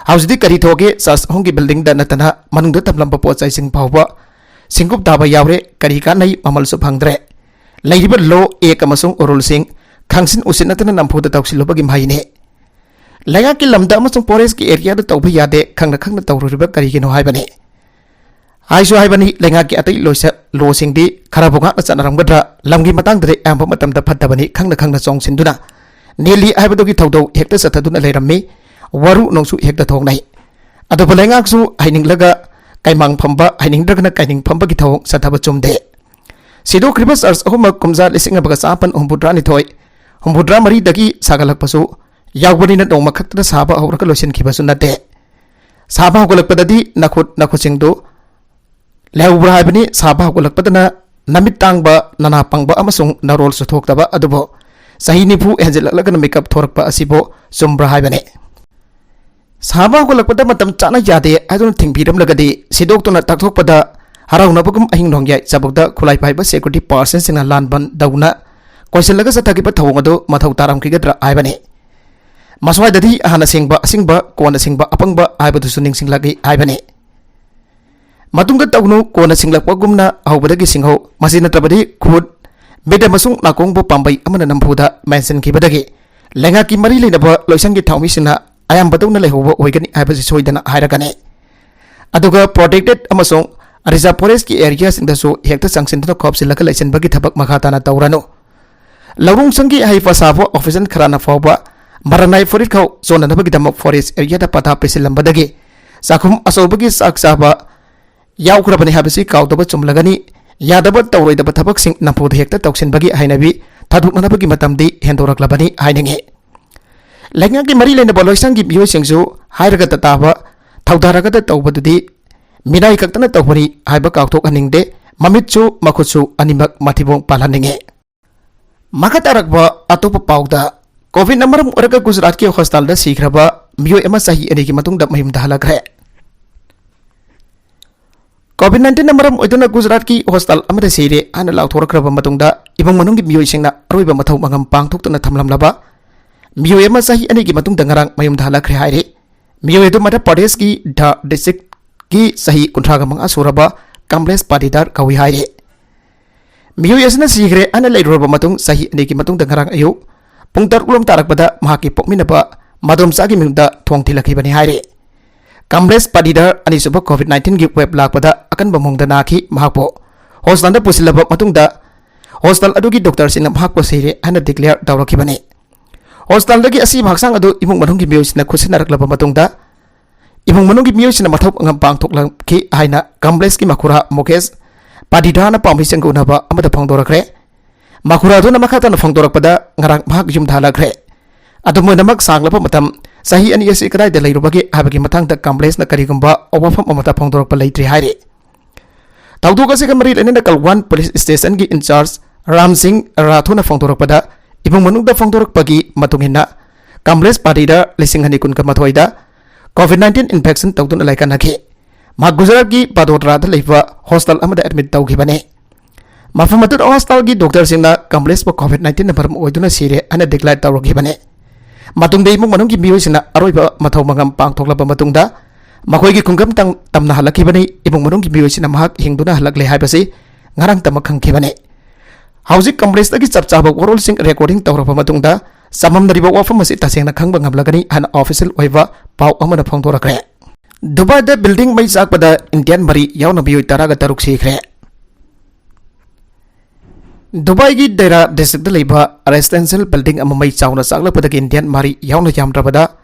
ꯍꯧꯖꯤꯛꯇꯤ ꯀꯔꯤ ꯊꯣꯛꯑꯒꯦ, ꯆꯔꯆ ꯑꯍꯨꯝꯒꯤ ꯕꯤꯜꯗꯤꯡꯗ ꯅꯠꯇꯅ ꯃꯅꯨꯡꯗ ꯊꯝꯂꯝꯕ ꯄꯣꯠ ꯆꯩꯁꯤꯡ ꯐꯥꯎꯕ ꯁꯤꯡꯀꯨꯞ ꯇꯥꯕ ꯌꯥꯎꯔꯦ, ꯀꯔꯤ ꯀꯥꯟꯅꯩ, ꯃꯃꯜꯁꯨ ꯐꯪꯗ꯭ꯔꯦ꯫ ꯂꯩꯔꯤꯕ ꯂꯣ ꯑꯦꯛ ꯑꯃꯁꯨꯡ ꯔꯨꯜꯁꯤꯡ ꯈꯪꯁꯤꯟ ꯎꯁꯤꯟꯅꯗꯅ ꯅꯝꯐꯨꯗ ꯇꯧꯁꯤꯜꯂꯨꯕꯒꯤ ꯃꯍꯩꯅꯤ꯫ ꯂꯩꯉꯥꯛꯀꯤ ꯂꯝꯗ ꯑꯃꯁꯨꯡ ꯐꯣꯔꯦꯁ꯭ꯠꯀꯤ ꯑꯦꯔꯤꯌꯥꯗ ꯇꯧꯕ ꯌꯥꯗꯦ, ꯈꯪꯅ ꯈꯪꯅ ꯇꯧꯔꯨꯔꯤꯕ ꯀꯔꯤꯒꯤꯅꯣ ꯍꯥꯏꯕꯅꯤ꯫ ꯍꯥꯏꯁꯨ ꯍꯥꯏꯕꯅꯤ, ꯂꯩꯉꯥꯛꯀꯤ ꯑꯇꯩ ꯂꯣꯏꯁ-, ꯂꯣꯁꯤꯡꯗꯤ ꯈꯔꯕꯨ ꯉꯥꯛꯅ ꯆꯠꯅꯔꯝꯒꯗ꯭ꯔꯥ, ꯂꯝꯒꯤ ꯃꯇꯥꯡꯗꯗꯤ ꯑꯌꯥꯝꯕ ꯃꯇꯝꯗ ꯐꯠꯇꯕꯅꯤ, ꯈꯪꯅ ꯈꯪꯅ ꯆꯣꯡꯁꯤꯟꯗꯨꯅ ꯅꯦꯜꯂꯤ ꯍꯥꯏꯕꯗꯨꯒꯤ ꯊꯧꯗꯧ ꯍꯦꯛꯇ ꯆꯠꯊꯗꯨꯅ ꯂꯩꯔꯝꯃꯤ, ꯋꯥꯔꯨ ꯅꯣꯡꯁꯨ ꯍꯦꯛꯇ ꯊꯣꯛꯅꯩ꯫ ꯑꯗꯨꯕꯨ ꯂꯩꯉꯥꯛꯁꯨ ꯍꯩꯅꯤꯡꯂꯒ ꯀꯩꯃꯥꯡ ꯐꯝꯕ, ꯍꯩꯅꯤꯡꯗ꯭ꯔꯒꯅ ꯀꯩꯅꯤꯡ ꯐꯝꯕꯒꯤ ꯊꯧꯑꯣꯡ ꯆꯠꯊꯕ ꯆꯨꯝꯗꯦ꯫ ꯁꯤꯗꯣꯛꯈ꯭ꯔꯤꯕ ꯆꯔꯆ ꯑꯍꯨꯝꯃꯛ ꯀꯨꯝꯖꯥ ꯂꯤꯁꯤꯡ ꯑꯃꯒ ꯆꯥꯃꯥꯄꯟ ꯍꯨꯝꯐꯨꯇꯔꯥꯅꯤꯊꯣꯏ, ꯍꯨꯝꯐꯨꯇꯔꯥꯃꯔꯤꯗꯒꯤ ꯁꯥꯒꯠꯂꯛꯄꯁꯨ ꯌꯥꯎꯕꯅꯤꯅ ꯅꯣꯡꯃ ꯈꯛꯇꯗ ꯁꯥꯕ ꯍꯧꯔꯒ ꯂꯣꯏꯁꯤꯟꯈꯤꯕꯁꯨ ꯅꯠꯇꯦ꯫ ꯁꯥꯕ ꯍꯧꯒꯠꯂꯛꯄꯗꯗꯤ ꯅꯈꯨꯠ ꯅꯈꯨꯠꯁꯤꯡꯗꯨ ꯂꯩꯍꯧꯕ꯭ꯔꯥ ꯍꯥꯏꯕꯅꯤ꯫ ꯁꯥꯕ ꯍꯧꯒꯠꯂꯛꯄꯗꯅ ꯅꯃꯤꯠ ꯇꯥꯡꯕ, ꯅꯅꯥ ꯄꯪꯕ ꯑꯃꯁꯨꯡ ꯅꯔꯣꯜꯁꯨ ꯊꯣꯛꯇꯕ ꯑꯗꯨꯕꯨ ꯆꯍꯤ ꯅꯤꯐꯨ ꯍꯦꯟꯖꯤꯜꯂꯛꯂꯒꯅ ꯃꯤꯀꯞ ꯊꯣꯔꯛꯄ ꯑꯁꯤꯕꯨ ꯆꯨꯝꯕ꯭ꯔꯥ ꯍꯥꯏꯕꯅꯤ꯫ ꯁꯥꯕ ꯍꯧꯒꯠꯂꯛꯄꯗ ꯃꯇꯝ ꯆꯥꯅ ꯌꯥꯗꯦ ꯍꯥꯏꯗꯨꯅ ꯊꯤꯡꯕꯤꯔꯝꯂꯒꯗꯤ ꯁꯤꯗꯣꯛꯇꯨꯅ ꯇꯥꯛꯊꯣꯛꯄꯗ ꯍꯔꯥꯎꯅꯕꯒꯨꯝ ꯑꯍꯤꯡ ꯅꯣꯡꯌꯥꯏ ꯆꯕꯨꯛꯇ ꯈꯨꯠꯂꯥꯏ ꯄꯥꯏꯕ ꯁꯦꯀ꯭ꯌꯨꯔꯤꯇꯤ ꯄꯥꯔꯁꯟꯁꯤꯡꯅ ꯂꯥꯟ ꯕꯟ ꯇꯧꯅ ꯀꯣꯏꯁꯤꯜꯂꯒ ꯆꯠꯊꯈꯤꯕ ꯊꯧꯑꯣꯡ ꯑꯗꯨ ꯃꯊꯧ ꯇꯥꯔꯝꯈꯤꯒꯗ꯭ꯔꯥ ꯍꯥꯏꯕꯅꯤ꯫ ꯃꯁ꯭ꯋꯥꯏꯗꯗꯤ ꯍꯥꯟꯅ ꯁꯦꯡꯕ ꯑꯁꯤꯡꯕ, ꯀꯣꯟꯅ ꯁꯦꯡꯕ ꯑꯄꯪꯕ ꯍꯥꯏꯕꯗꯨꯁꯨ ꯅꯤꯡꯁꯤꯡꯂꯛꯏ ꯍꯥꯏꯕꯅꯤ꯫ ꯃꯇꯨꯡꯗ ꯇꯧꯅꯨ, ꯀꯣꯟꯅ ꯁꯤꯡꯂꯛꯄꯒꯨꯝꯅ ꯑꯍꯧꯕꯗꯒꯤ ꯁꯤꯡꯍꯧ꯫ ꯃꯁꯤ ꯅꯠꯇ꯭ꯔꯕꯗꯤ ꯈꯨꯠ, ꯃꯤꯠ ꯑꯃꯁꯨꯡ ꯅꯥꯀꯣꯡꯕꯨ ꯄꯥꯝꯕꯩ ꯑꯃꯅ ꯅꯝꯐꯨꯗ ꯃꯦꯟꯁꯤꯟꯈꯤꯕꯗꯒꯤ ꯂꯩꯉꯥꯛꯀꯤ ꯃꯔꯤ ꯂꯩꯅꯕ ꯂꯣꯏꯁꯪꯒꯤ ꯊꯧꯃꯤꯁꯤꯡꯅ ꯑꯌꯥꯝꯕꯗꯧꯅ ꯂꯩꯍꯧꯕ ꯑꯣꯏꯒꯅꯤ ꯍꯥꯏꯕꯁꯤ ꯁꯣꯏꯗꯅ ꯍꯥꯏꯔꯒꯅꯤ꯫ ꯑꯗꯨꯒ ꯄ꯭ꯔꯣꯇꯦꯛꯇꯦꯗ ꯑꯃꯁꯨꯡ ꯔꯤꯖꯥꯔꯚ ꯐꯣꯔꯦꯁ꯭ꯠꯀꯤ ꯑꯦꯔꯤꯌꯥꯁꯤꯡꯗꯁꯨ ꯍꯦꯛꯇ ꯆꯪꯁꯤꯟꯗꯨꯅ ꯈꯣꯞꯆꯤꯜꯂꯒ ꯂꯩꯁꯤꯟꯕꯒꯤ ꯊꯕꯛ ꯃꯈꯥ ꯇꯥꯅ ꯇꯧꯔꯅꯨ꯫ ꯂꯧꯔꯣꯡꯁꯪꯒꯤ ꯍꯩꯄꯥ ꯁꯥꯕ ꯑꯣꯐꯤꯁꯤꯌꯦꯜ ꯈꯔꯅ ꯐꯥꯎꯕ ꯃꯔꯥꯅꯥꯏ ꯐꯨꯔꯤꯠꯈꯥꯎ ꯆꯣꯟꯅꯅꯕꯒꯤꯗꯃꯛ ꯐꯣꯔꯦꯁ꯭ꯠ ꯑꯦꯔꯤꯌꯥꯗ ꯄꯇꯥ ꯄꯤꯁꯤꯜꯂꯝꯕꯗꯒꯤ ꯆꯥꯛꯈꯨꯝ ꯑꯆꯧꯕꯒꯤ ꯆꯥꯛ ꯆꯥꯕ ꯌꯥꯎꯈ꯭ꯔꯕꯅꯤ ꯍꯥꯏꯕꯁꯤ ꯀꯥꯎꯗꯕ ꯆꯨꯝꯂꯒꯅꯤ꯫ ꯌꯥꯗꯕ ꯇꯧꯔꯣꯏꯗꯕ ꯊꯕꯛꯁꯤꯡ ꯅꯝꯐꯨꯗ ꯍꯦꯛꯇ ꯇꯧꯁꯤꯟꯕꯒꯤ ꯍꯩꯅꯕꯤ ꯊꯥꯗꯣꯛꯅꯅꯕꯒꯤ ꯃꯇꯝꯗꯤ ꯍꯦꯟꯗꯣꯔꯛꯂꯕꯅꯤ ꯍꯥꯏꯅꯤꯡꯏ꯫ ꯂꯩꯉꯥꯛꯀꯤ ꯃꯔꯤ ꯂꯩꯅꯕ ꯂꯣꯏꯁꯪꯒꯤ ꯃꯤꯑꯣꯏꯁꯤꯡꯁꯨ ꯍꯥꯏꯔꯒ ꯇꯥꯕ, ꯊꯧꯗꯥꯔꯒꯗ ꯇꯧꯕꯗꯨꯗꯤ ꯃꯤꯅꯥꯏ ꯈꯛꯇꯅ ꯇꯧꯕꯅꯤ ꯍꯥꯏꯕ ꯀꯥꯎꯊꯣꯛꯍꯟꯅꯤꯡꯗꯦ꯫ ꯃꯃꯤꯠꯁꯨ ꯃꯈꯨꯠꯁꯨ ꯑꯅꯤꯃꯛ ꯃꯊꯤꯕꯣꯡ ꯄꯥꯜꯍꯟꯅꯤꯡꯏ꯫ ꯃꯈꯥ ꯇꯥꯔꯛꯄ ꯑꯇꯣꯞꯄ ꯄꯥꯎꯗ, ꯀꯣꯚꯤꯗꯅ ꯃꯔꯝ ꯑꯣꯏꯔꯒ ꯒꯨꯖꯔꯥꯠꯀꯤ ꯍꯣꯁꯄꯤꯇꯥꯜꯗ ꯁꯤꯈ꯭ꯔꯕ ꯃꯤꯑꯣꯏ ꯑꯃ ꯆꯍꯤ ꯑꯅꯤꯒꯤ ꯃꯇꯨꯡꯗ ꯃꯌꯨꯝꯗ ꯍꯜꯂꯛꯈ꯭ꯔꯦ꯫ ꯀꯣꯚꯤꯗ ꯅꯥꯏꯟꯇꯤꯟꯅ ꯃꯔꯝ ꯑꯣꯏꯗꯨꯅ ꯒꯨꯖꯔꯥꯠꯀꯤ ꯍꯣꯁꯄꯤꯇꯥꯜ ꯑꯃꯗ ꯁꯤꯔꯦ ꯍꯥꯏꯅ ꯂꯥꯎꯊꯣꯔꯛꯈ꯭ꯔꯕ ꯃꯇꯨꯡꯗ, ꯏꯃꯨꯡ ꯃꯅꯨꯡꯒꯤ ꯃꯤꯑꯣꯏꯁꯤꯡꯅ ꯑꯔꯣꯏꯕ ꯃꯊꯧ ꯃꯉꯝ ꯄꯥꯡꯊꯣꯛꯇꯨꯅ ꯊꯝꯂꯝꯂꯕ ꯃꯤꯑꯣꯏ ꯑꯃ ꯆꯍꯤ ꯑꯅꯤꯒꯤ ꯃꯇꯨꯡꯗ ꯉꯔꯥꯡ ꯃꯌꯨꯝꯗ ꯍꯜꯂꯛꯈ꯭ꯔꯦ ꯍꯥꯏꯔꯤ꯫ ꯃꯤꯑꯣꯏ ꯑꯗꯨ ꯃꯙ꯭ꯌ ꯄ꯭ꯔꯗꯦꯁꯀꯤ ꯙꯥꯔ ꯗꯤꯁꯇ꯭ꯔꯤꯛꯀꯤ ꯆꯍꯤ ꯀꯨꯟꯊ꯭ꯔꯥꯒ ꯃꯉꯥ ꯁꯨꯔꯕ ꯀꯃꯂꯦꯁ ꯄꯥꯇꯤꯗꯥꯔ ꯀꯧꯏ ꯍꯥꯏꯔꯤ꯫ ꯃꯤꯑꯣꯏ ꯑꯁꯤꯅ ꯁꯤꯈ꯭ꯔꯦ ꯍꯥꯏꯅ ꯂꯩꯔꯨꯔꯕ ꯃꯇꯨꯡ, ꯆꯍꯤ ꯑꯅꯤꯒꯤ ꯃꯇꯨꯡꯗ ꯉꯔꯥꯡ ꯑꯌꯨꯛ ꯄꯨꯡ ꯇꯔꯨꯛ ꯂꯣꯝ ꯇꯥꯔꯛꯄꯗ ꯃꯍꯥꯛꯀꯤ ꯄꯣꯛꯃꯤꯟꯅꯕ ꯃꯗꯣꯝꯆꯥꯒꯤ ꯃꯌꯨꯝꯗ ꯊꯣꯡ ꯊꯤꯜꯂꯛꯈꯤꯕꯅꯤ ꯍꯥꯏꯔꯤ꯫ ꯀꯃꯂꯦꯁ ꯄꯥꯇꯤꯗꯥꯔ ꯑꯅꯤꯁꯨꯕ ꯀꯣꯚꯤꯗ ꯅꯥꯏꯟꯇꯤꯟꯒꯤ ꯋꯦꯕ ꯂꯥꯛꯄꯗ ꯑꯀꯟꯕ ꯃꯑꯣꯡꯗ ꯅꯥꯈꯤ꯫ ꯃꯍꯥꯛꯄꯨ ꯍꯣꯁꯄꯤꯇꯥꯜꯗ ꯄꯨꯁꯤꯜꯂꯕ ꯃꯇꯨꯡꯗ, ꯍꯣꯁꯄꯤꯇꯥꯜ ꯑꯗꯨꯒꯤ ꯗꯣꯛꯇꯔꯁꯤꯡꯅ ꯃꯍꯥꯛꯄꯨ ꯁꯤꯔꯦ ꯍꯥꯏꯅ ꯗꯤꯀ꯭ꯂꯦꯌꯔ ꯇꯧꯔꯛꯈꯤꯕꯅꯤ꯫ ꯍꯣꯁꯄꯤꯇꯥꯜꯗꯒꯤ ꯑꯁꯤꯕ ꯍꯛꯆꯥꯡ ꯑꯗꯨ ꯏꯃꯨꯡ ꯃꯅꯨꯡꯒꯤ ꯃꯤꯑꯣꯏꯁꯤꯡꯅ ꯈꯨꯠꯁꯤꯟꯅꯔꯛꯂꯕ ꯃꯇꯨꯡꯗ, ꯏꯃꯨꯡ ꯃꯅꯨꯡꯒꯤ ꯃꯤꯑꯣꯏꯁꯤꯡꯅ ꯃꯊꯧ ꯃꯉꯝ ꯄꯥꯡꯊꯣꯛꯂꯝꯈꯤ ꯍꯥꯏꯅ ꯀꯃꯂꯦꯁꯀꯤ ꯃꯈꯨꯔꯥ ꯃꯨꯀꯦꯁ ꯄꯥꯇꯤꯗꯥꯔꯅ ꯄꯥꯎꯃꯤꯁꯤꯡꯒ ꯎꯅꯕ ꯑꯃꯗ ꯐꯣꯡꯗꯣꯔꯛꯈ꯭ꯔꯦ꯫ ꯃꯈꯨꯔꯥ ꯑꯗꯨꯅ ꯃꯈꯥ ꯇꯥꯅ ꯐꯣꯡꯗꯣꯔꯛꯄꯗ, ꯉꯔꯥꯡ ꯃꯍꯥꯛ ꯌꯨꯝꯗ ꯍꯜꯂꯛꯈ꯭ꯔꯦ꯫ ꯑꯗꯨꯝ ꯑꯣꯏꯅꯃꯛ, ꯁꯥꯡꯂꯕ ꯃꯇꯝ ꯆꯍꯤ ꯑꯅꯤ ꯑꯁꯤ ꯀꯗꯥꯏꯗ ꯂꯩꯔꯨꯕꯒꯦ ꯍꯥꯏꯕꯒꯤ ꯃꯇꯥꯡꯗ ꯀꯃꯂꯦꯁꯅ ꯀꯔꯤꯒꯨꯝꯕ ꯋꯥꯐꯝ ꯑꯃꯠꯇ ꯐꯣꯡꯗꯣꯔꯛꯄ ꯂꯩꯇ꯭ꯔꯤ ꯍꯥꯏꯔꯤ꯫ ꯊꯧꯗꯣꯛ ꯑꯁꯤꯒ ꯃꯔꯤ ꯂꯩꯅꯅ ꯀꯜꯋꯥꯟ ꯄꯨꯂꯤꯁ ꯁ꯭ꯇꯦꯁꯟꯒꯤ ꯏꯟꯆꯥꯔꯖ ꯔꯥꯝ ꯁꯤꯡ ꯔꯥꯊꯣꯔꯅ ꯐꯣꯡꯗꯣꯔꯛꯄꯗ, ꯏꯃꯨꯡ ꯃꯅꯨꯡꯗ ꯐꯣꯡꯗꯣꯔꯛꯄꯒꯤ ꯃꯇꯨꯡ ꯏꯟꯅ, ꯀꯃꯂꯦꯁ ꯄꯥꯇꯤꯗꯥꯔ ꯂꯤꯁꯤꯡ ꯑꯅꯤ ꯀꯨꯟꯒ ꯃꯥꯊꯣꯏꯗ ꯀꯣꯚꯤꯗ ꯅꯥꯏꯟꯇꯤꯟ ꯏꯟꯐꯦꯛꯁꯟ ꯇꯧꯗꯨꯅ ꯂꯥꯏꯀꯠꯅꯈꯤ꯫ ꯃꯍꯥꯛ ꯒꯨꯖꯔꯥꯠꯀꯤ ꯕꯗꯣꯗꯔꯥꯗ ꯂꯩꯕ ꯍꯣꯁꯄꯤꯇꯥꯜ ꯑꯃꯗ ꯑꯦꯗꯃꯤꯠ ꯇꯧꯈꯤꯕꯅꯤ꯫ ꯃꯐꯝ ꯑꯗꯨꯗ ꯍꯣꯁꯄꯤꯇꯥꯜꯒꯤ ꯗꯣꯛꯇꯔꯁꯤꯡꯅ ꯀꯃꯂꯦꯁꯄꯨ ꯀꯣꯚꯤꯗ ꯅꯥꯏꯟꯇꯤꯟꯅ ꯃꯔꯝ ꯑꯣꯏꯗꯨꯅ ꯁꯤꯔꯦ ꯍꯥꯏꯅ ꯗꯤꯀ꯭ꯂꯦꯌꯔ ꯇꯧꯔꯛꯈꯤꯕꯅꯤ꯫ ꯃꯇꯨꯡꯗ ꯏꯃꯨꯡ ꯃꯅꯨꯡꯒꯤ ꯃꯤꯑꯣꯏꯁꯤꯡꯅ ꯑꯔꯣꯏꯕ ꯃꯊꯧ ꯃꯉꯝ ꯄꯥꯡꯊꯣꯛꯂꯕ ꯃꯇꯨꯡꯗ, ꯃꯈꯣꯏꯒꯤ ꯈꯨꯡꯒꯪ ꯇꯝ-, ꯇꯝꯅ ꯍꯜꯂꯛꯈꯤꯕꯅꯤ꯫ ꯏꯃꯨꯡ ꯃꯅꯨꯡꯒꯤ ꯃꯤꯑꯣꯏꯁꯤꯡꯅ ꯃꯍꯥꯛ ꯍꯤꯡꯗꯨꯅ ꯍꯜꯂꯛꯂꯦ ꯍꯥꯏꯕꯁꯤ ꯉꯔꯥꯡꯇꯃꯛ ꯈꯪꯈꯤꯕꯅꯤ꯫ ꯍꯧꯖꯤꯛ ꯀꯃꯂꯦꯁꯇꯒꯤ ꯆꯞ ꯆꯥꯕ ꯋꯥꯔꯣꯜꯁꯤꯡ ꯔꯦꯀꯣꯔꯗꯤꯡ ꯇꯧꯔꯕ ꯃꯇꯨꯡꯗ, ꯆꯃꯝꯅꯔꯤꯕ ꯋꯥꯐꯝ ꯑꯁꯤ ꯇꯁꯦꯡꯅ ꯈꯪꯕ ꯉꯝꯂꯒꯅꯤ ꯍꯥꯏꯅ ꯑꯣꯐꯤꯁꯤꯌꯦꯜ ꯑꯣꯏꯕ ꯄꯥꯎ ꯑꯃꯅ ꯐꯣꯡꯗꯣꯔꯛꯈ꯭ꯔꯦ꯫ ꯗꯨꯕꯥꯏꯗ ꯕꯤꯜꯗꯤꯡ ꯃꯩ ꯆꯥꯛꯄꯗ ꯏꯟꯗꯤꯌꯥꯟ ꯃꯔꯤ ꯌꯥꯎꯅ ꯃꯤꯑꯣꯏ ꯇꯔꯥꯒ ꯇꯔꯨꯛ ꯁꯤꯈ꯭ꯔꯦ꯫ ꯗꯨꯕꯥꯏꯒꯤ ꯗꯦꯔꯥ ꯗꯤꯁꯇ꯭ꯔꯤꯛꯇ ꯂꯩꯕ ꯔꯦꯁꯤꯗꯦꯟꯁꯤꯌꯦꯜ ꯕꯤꯜꯗꯤꯡ ꯑꯃ ꯃꯩ ꯆꯥꯎꯅ ꯆꯥꯛꯂꯛꯄꯗꯒꯤ ꯏꯟꯗꯤꯌꯥꯟ ꯃꯔꯤ ꯌꯥꯎꯅ ꯌꯥꯝꯗ꯭ꯔꯕꯗ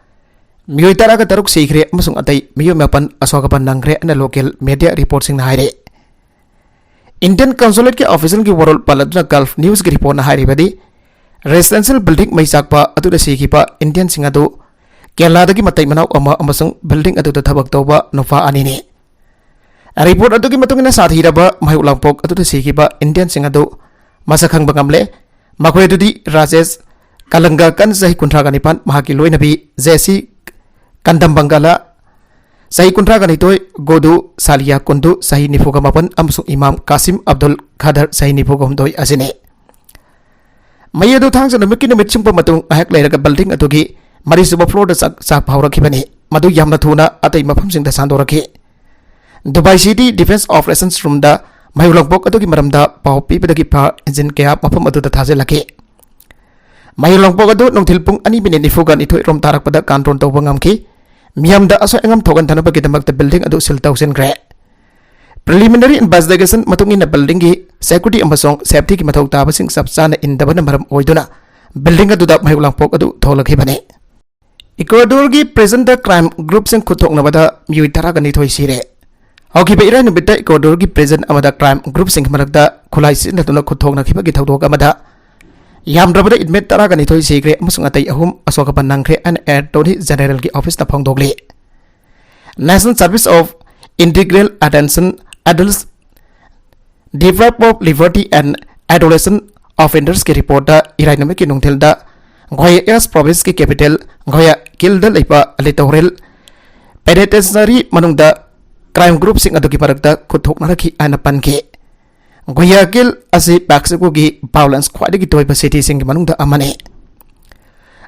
ꯃꯤꯑꯣꯏ ꯇꯔꯥꯒ ꯇꯔꯨꯛ ꯁꯤꯈ꯭ꯔꯦ ꯑꯃꯁꯨꯡ ꯑꯇꯩ ꯃꯤꯑꯣꯏ ꯃꯥꯄꯟ ꯑꯁꯣꯛ ꯑꯄꯟ ꯅꯪꯈ꯭ꯔꯦ ꯍꯥꯏꯅ ꯂꯣꯀꯦꯜ ꯃꯦꯗꯤꯌꯥ ꯔꯤꯄꯣꯔꯠꯁꯤꯡꯅ ꯍꯥꯏꯔꯦ꯫ Indian Consulateꯀꯤ officialꯒꯤ ꯋꯥꯔꯣꯜ ꯄꯜꯂꯗꯨꯅ Gulf Newsꯀꯤ reportꯅ ꯍꯥꯏꯔꯤꯕꯗꯤ, residential building ꯃꯩ ꯆꯥꯛꯄ ꯑꯗꯨꯗ ꯁꯤꯈꯤꯕ Indianꯁꯤꯡ ꯑꯗꯨ ꯀꯦꯔꯂꯥꯗꯒꯤ ꯃꯇꯩ ꯃꯅꯥꯎ ꯑꯃ ꯑꯃꯁꯨꯡ building ꯑꯗꯨꯗ ꯊꯕꯛ ꯇꯧꯕ ꯅꯨꯄꯥ ꯑꯅꯤꯅꯤ꯫ Report ꯑꯗꯨꯒꯤ ꯃꯇꯨꯡ ꯏꯟꯅ, ꯁꯥꯊꯤꯔꯕ ꯃꯩꯍꯧ ꯂꯥꯡꯄꯣꯛ ꯑꯗꯨꯗ ꯁꯤꯈꯤꯕ Indianꯁꯤꯡ ꯑꯗꯨ ꯃꯁꯛ ꯈꯪꯕ ꯉꯝꯂꯦ꯫ ꯃꯈꯣꯏ ꯑꯗꯨꯗꯤ ꯔꯥꯖꯦꯁ ꯀꯂꯪꯒꯀꯟ, ꯆꯍꯤ ꯀꯨꯟꯊ꯭ꯔꯥꯒ ꯅꯤꯄꯥꯟ, ꯃꯍꯥꯛꯀꯤ ꯂꯣꯏꯅꯕꯤ ꯖꯦꯁꯤ ꯀꯟꯗꯝꯕꯪꯒꯂꯥ, ꯆꯍꯤ ꯀꯨꯟꯊ꯭ꯔꯥꯒ ꯅꯤꯊꯣꯏ, ꯒꯣꯗꯨ ꯁꯥꯂꯤꯌꯥ ꯀꯨꯟꯗꯨ, ꯆꯍꯤ ꯅꯤꯐꯨꯒ ꯃꯥꯄꯟ, ꯑꯃꯁꯨꯡ ꯏꯃꯥꯝ ꯀꯥꯁꯤꯝ ꯑꯕꯗꯨꯜ ꯈꯥꯗꯔ, ꯆꯍꯤ ꯅꯤꯐꯨꯒ ꯍꯨꯝꯗꯣꯏ ꯑꯁꯤꯅꯤ꯫ ꯃꯩ ꯑꯗꯨ ꯊꯥꯡꯖ ꯅꯨꯃꯤꯠꯀꯤ ꯅꯨꯃꯤꯠ ꯆꯨꯞꯄ ꯃꯇꯨꯡ ꯉꯥꯏꯍꯥꯛ ꯂꯩꯔꯒ building ꯑꯗꯨꯒꯤ ꯃꯔꯤꯁꯨꯕ floorꯗ ꯆꯥꯛ, ꯆꯥꯛꯄ ꯍꯧꯔꯛꯈꯤꯕꯅꯤ꯫ ꯃꯗꯨ ꯌꯥꯝꯅ ꯊꯨꯅ ꯑꯇꯩ ꯃꯐꯝꯁꯤꯡꯗ ꯁꯟꯗꯣꯔꯛꯈꯤ꯫ Dubai City Defense Operations Roomꯗ ꯃꯩꯍꯧ ꯂꯥꯡꯄꯣꯛ ꯑꯗꯨꯒꯤ ꯃꯔꯝꯗ ꯄꯥꯎ ꯄꯤꯕꯗꯒꯤ fire engine ꯀꯌꯥ ꯃꯐꯝ ꯑꯗꯨꯗ ꯊꯥꯖꯤꯜꯂꯛꯈꯤ꯫ ꯃꯩꯍꯧ ꯂꯥꯡꯄꯣꯛ ꯑꯗꯨ ꯅꯨꯡꯊꯤꯜ ꯄꯨꯡ ꯑꯅꯤ minute ꯅꯤꯐꯨꯒ ꯅꯤꯊꯣꯏ ꯔꯣꯝ ꯇꯥꯔꯛꯄꯗ control ꯇꯧꯕ ꯉꯝꯈꯤ꯫ ꯃꯤꯌꯥꯝꯗ ꯑꯁꯣꯏ ꯑꯉꯥꯝ ꯊꯣꯛꯍꯟꯗꯅꯕꯒꯤꯗꯃꯛꯇ building ꯑꯗꯨ seal ꯇꯧꯁꯤꯟꯈ꯭ꯔꯦ꯫ Preliminary investigation ꯃꯇꯨꯡ ꯏꯟꯅ, buildingꯒꯤ security ꯑꯃꯁꯨꯡ safetyꯒꯤ ꯃꯊꯧ ꯇꯥꯕꯁꯤꯡ ꯆꯞ ꯆꯥꯅ ꯏꯟꯗꯕꯅ ꯃꯔꯝ ꯑꯣꯏꯗꯨꯅ building ꯑꯗꯨꯗ ꯃꯩꯍꯧ ꯂꯥꯡꯄꯣꯛ ꯑꯗꯨ ꯊꯣꯛꯂꯛꯈꯤꯕꯅꯤ꯫ Ecuadorꯒꯤ prisonꯗ crime groupꯁꯤꯡ ꯈꯨꯠ ꯊꯣꯛꯅꯕꯗ ꯃꯤꯑꯣꯏ ꯇꯔꯥꯒ ꯅꯤꯊꯣꯏ ꯁꯤꯔꯦ꯫ ꯍꯧꯈꯤꯕ ꯏꯔꯥꯏ ꯅꯨꯃꯤꯠꯇ Ecuadorꯒꯤ prison ꯑꯃꯗ crime groupꯁꯤꯡꯒꯤ ꯃꯔꯛꯇ ꯈꯨꯠꯂꯥꯏ ꯁꯤꯖꯤꯟꯅꯗꯨꯅ ꯈꯨꯠ ꯊꯣꯛꯅꯈꯤꯕꯒꯤ ꯊꯧꯗꯣꯛ ꯑꯃꯗ ꯌꯥꯝꯗ꯭ꯔꯕꯗ inmate ꯇꯔꯥꯒ ꯅꯤꯊꯣꯏ ꯁꯤꯈ꯭ꯔꯦ ꯑꯃꯁꯨꯡ ꯑꯇꯩ ꯑꯍꯨꯝ ꯑꯁꯣꯛ ꯑꯄꯟ ꯅꯪꯈ꯭ꯔꯦ ꯍꯥꯏꯅ Attorney Generalꯒꯤ officeꯅ ꯐꯣꯡꯗꯣꯛꯂꯤ꯫ National Service of Integral Attention Adults Deprived of Liberty and Adolescent Offendersꯀꯤ reportꯇ ꯏꯔꯥꯏ ꯅꯨꯃꯤꯠꯀꯤ ꯅꯨꯡꯊꯤꯜꯗ Guayas provinceꯀꯤ capital Guayaquilꯗ ꯂꯩꯕ Litoral Penitentiary ꯃꯅꯨꯡꯗ crime groupꯁꯤꯡ ꯑꯗꯨꯒꯤ ꯃꯔꯛꯇ ꯈꯨꯠ ꯊꯣꯛꯅꯔꯛꯈꯤ ꯍꯥꯏꯅ ꯄꯟꯈꯤ꯫ Guayaquil ꯑꯁꯤ Mexicoꯒꯤ violence ꯈ꯭ꯋꯥꯏꯗꯒꯤ ꯇꯣꯏꯕ cityꯁꯤꯡꯒꯤ ꯃꯅꯨꯡꯗ ꯑꯃꯅꯤ꯫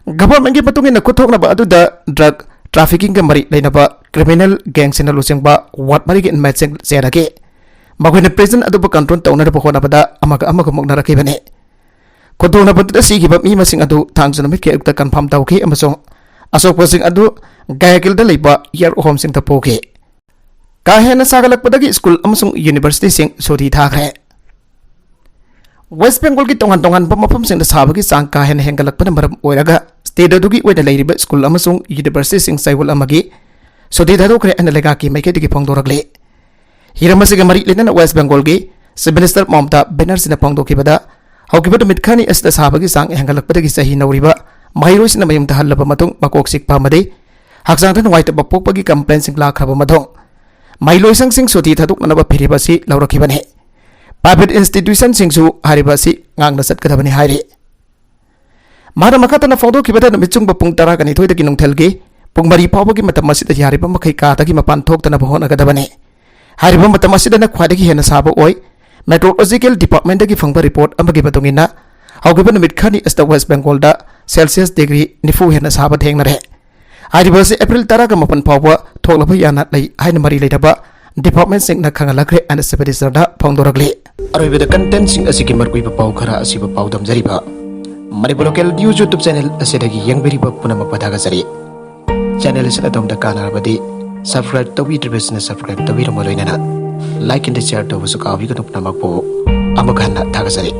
Governmentꯀꯤ ꯃꯇꯨꯡ ꯏꯟꯅ, ꯈꯨꯠ ꯊꯣꯛꯅꯕ ꯑꯗꯨꯗ drug traffickingꯒ ꯃꯔꯤ ꯂꯩꯅꯕ criminal gangꯁꯤꯡꯅ ꯂꯨꯆꯤꯡꯕ ward ꯃꯔꯤꯒꯤ inmateꯁꯤꯡ ꯆꯦꯟꯅꯈꯤ꯫ ꯃꯈꯣꯏꯅ prison ꯑꯗꯨꯕꯨ control ꯇꯧꯅꯅꯕ ꯍꯣꯠꯅꯕꯗ ꯑꯃꯒ ꯑꯃꯒ ꯃꯨꯛꯅꯔꯛꯈꯤꯕꯅꯤ꯫ ꯈꯨꯠ ꯊꯣꯛꯅꯕꯗꯨꯗ ꯁꯤꯈꯤꯕ ꯃꯤ ꯃꯁꯤꯡ ꯑꯗꯨ ꯊꯥꯡꯖ ꯅꯨꯃꯤꯠꯀꯤ ꯑꯌꯨꯛꯇ confirm ꯇꯧꯈꯤ ꯑꯃꯁꯨꯡ ꯑꯁꯣꯛꯄꯁꯤꯡ ꯑꯗꯨ Guayaquilꯗ ꯂꯩꯕ care homeꯁꯤꯡꯗ ꯄꯨꯈꯤ꯫ ꯀꯥ ꯍꯦꯟꯅ ꯁꯥꯒꯠꯂꯛꯄꯗꯒꯤ school ꯑꯃꯁꯨꯡ universityꯁꯤꯡ ꯁꯨꯇꯤ ꯊꯥꯈ꯭ꯔꯦ꯫ West Bengalꯒꯤ ꯇꯣꯉꯥꯟ ꯇꯣꯉꯥꯟꯕ ꯃꯐꯝꯁꯤꯡꯗ ꯁꯥꯕꯒꯤ ꯆꯥꯡ ꯀꯥ ꯍꯦꯟꯅ ꯍꯦꯟꯒꯠꯂꯛꯄꯅ ꯃꯔꯝ ꯑꯣꯏꯔꯒ state ꯑꯗꯨꯒꯤ ꯑꯣꯏꯅ ꯂꯩꯔꯤꯕ school ꯑꯃꯁꯨꯡ universityꯁꯤꯡ ꯆꯌꯣꯜ ꯑꯃꯒꯤ ꯁꯨꯇꯤ ꯊꯥꯗꯣꯛꯈ꯭ꯔꯦ ꯍꯥꯏꯅ ꯂꯩꯉꯥꯛꯀꯤ ꯃꯥꯏꯀꯩꯗꯒꯤ ꯐꯣꯡꯗꯣꯔꯛꯂꯤ꯫ ꯍꯤꯔꯝ ꯑꯁꯤꯒ ꯃꯔꯤ ꯂꯩꯅꯅ West Bengalꯒꯤ Chief Minister ꯃꯃꯇꯥ ꯕꯦꯅꯔꯖꯤꯅ ꯐꯣꯡꯗꯣꯛꯈꯤꯕꯗ, ꯍꯧꯈꯤꯕ ꯅꯨꯃꯤꯠ ꯈꯔꯅꯤ ꯑꯁꯤꯗ ꯁꯥꯕꯒꯤ ꯆꯥꯡ ꯍꯦꯟꯒꯠꯂꯛꯄꯗꯒꯤ ꯆꯍꯤ ꯅꯧꯔꯤꯕ ꯃꯍꯩꯔꯣꯏꯁꯤꯡꯅ ꯃꯌꯨꯝꯗ ꯍꯜꯂꯕ ꯃꯇꯨꯡ ꯃꯀꯣꯛ ꯆꯤꯛꯄ ꯑꯃꯗꯤ ꯍꯛꯆꯥꯡꯗ ꯅꯨꯡꯉꯥꯏꯇꯕ ꯄꯣꯛꯄꯒꯤ complainꯁꯤꯡ ꯂꯥꯛꯈ꯭ꯔꯕ ꯃꯇꯨꯡ ꯃꯍꯩꯂꯣꯏꯁꯪꯁꯤꯡ ꯁꯨꯇꯤ ꯊꯥꯗꯣꯛꯅꯅꯕ ꯐꯤꯔꯦꯞ ꯑꯁꯤ ꯂꯧꯔꯛꯈꯤꯕꯅꯤ꯫ Private institutionꯁꯤꯡꯁꯨ ꯍꯥꯏꯔꯤꯕ ꯑꯁꯤ ꯉꯥꯛꯅ ꯆꯠꯀꯗꯕꯅꯤ ꯍꯥꯏꯔꯤ꯫ ꯃꯍꯥꯛꯅ ꯃꯈꯥ ꯇꯥꯅ ꯐꯣꯡꯗꯣꯛꯈꯤꯕꯗ, ꯅꯨꯃꯤꯠ ꯆꯨꯡꯕ ꯄꯨꯡ ꯇꯔꯥꯒ ꯅꯤꯊꯣꯏꯗꯒꯤ ꯅꯨꯡꯊꯤꯜꯒꯤ ꯄꯨꯡ ꯃꯔꯤ ꯐꯥꯎꯕꯒꯤ ꯃꯇꯝ ꯑꯁꯤꯗ ꯌꯥꯔꯤꯕ ꯃꯈꯩ ꯀꯥꯗꯒꯤ ꯃꯄꯥꯟ ꯊꯣꯛꯇꯅꯕ ꯍꯣꯠꯅꯒꯗꯕꯅꯤ꯫ ꯍꯥꯏꯔꯤꯕ ꯃꯇꯝ ꯑꯁꯤꯗꯅ ꯈ꯭ꯋꯥꯏꯗꯒꯤ ꯍꯦꯟꯅ ꯁꯥꯕ ꯑꯣꯏ꯫ Meteorological Departmentꯇꯒꯤ ꯐꯪꯕ report ꯑꯃꯒꯤ ꯃꯇꯨꯡ ꯏꯟꯅ, ꯍꯧꯈꯤꯕ ꯅꯨꯃꯤꯠ ꯈꯔꯅꯤ ꯑꯁꯤꯗ West Bengalꯗ Celsius degree ꯅꯤꯐꯨ ꯍꯦꯟꯅ ꯁꯥꯕ ꯊꯦꯡꯅꯔꯦ꯫ ꯍꯥꯏꯔꯤꯕ ꯑꯁꯤ April ꯇꯔꯥꯒ ꯃꯥꯄꯟ ꯐꯥꯎꯕ ꯊꯣꯛꯂꯕ ꯌꯥꯅ ꯂꯩ ꯍꯥꯏꯅ ꯃꯔꯤ ꯂꯩꯅꯕ departmentꯁꯤꯡꯅ ꯈꯪꯍꯜꯂꯛꯈ꯭ꯔꯦ ꯍꯥꯏꯅ Chief Ministerꯗ ꯐꯣꯡꯗꯣꯔꯛꯂꯤ꯫ ꯑꯔꯣꯏꯕꯗ contentꯁꯤꯡ ꯑꯁꯤꯒꯤ ꯃꯔꯨꯑꯣꯏꯕ ꯄꯥꯎ ꯈꯔ ꯑꯁꯤꯕꯨ ꯄꯥꯎꯗꯝꯖꯔꯤꯕ Manipur Local News YouTube channel ꯑꯁꯤꯗꯒꯤ ꯌꯦꯡꯕꯤꯔꯤꯕ ꯄꯨꯝꯅꯃꯛꯄꯨ ꯊꯥꯒꯠꯆꯔꯤ꯫ Channel ꯑꯁꯤꯅ ꯑꯗꯣꯝꯗ ꯀꯥꯟꯅꯔꯕꯗꯤ subscribe ꯇꯧꯕꯤꯗ꯭ꯔꯤꯕꯁꯤꯡꯅ subscribe ꯇꯧꯕꯤꯔꯝꯕ ꯂꯣꯏꯅꯅ like and share ꯇꯧꯕꯁꯨ ꯀꯥꯎꯕꯤꯒꯅꯨ꯫ ꯄꯨꯝꯅꯃꯛꯄꯨ ꯑꯃꯨꯛ ꯍꯟꯅ ꯊꯥꯒꯠꯆꯔꯤ꯫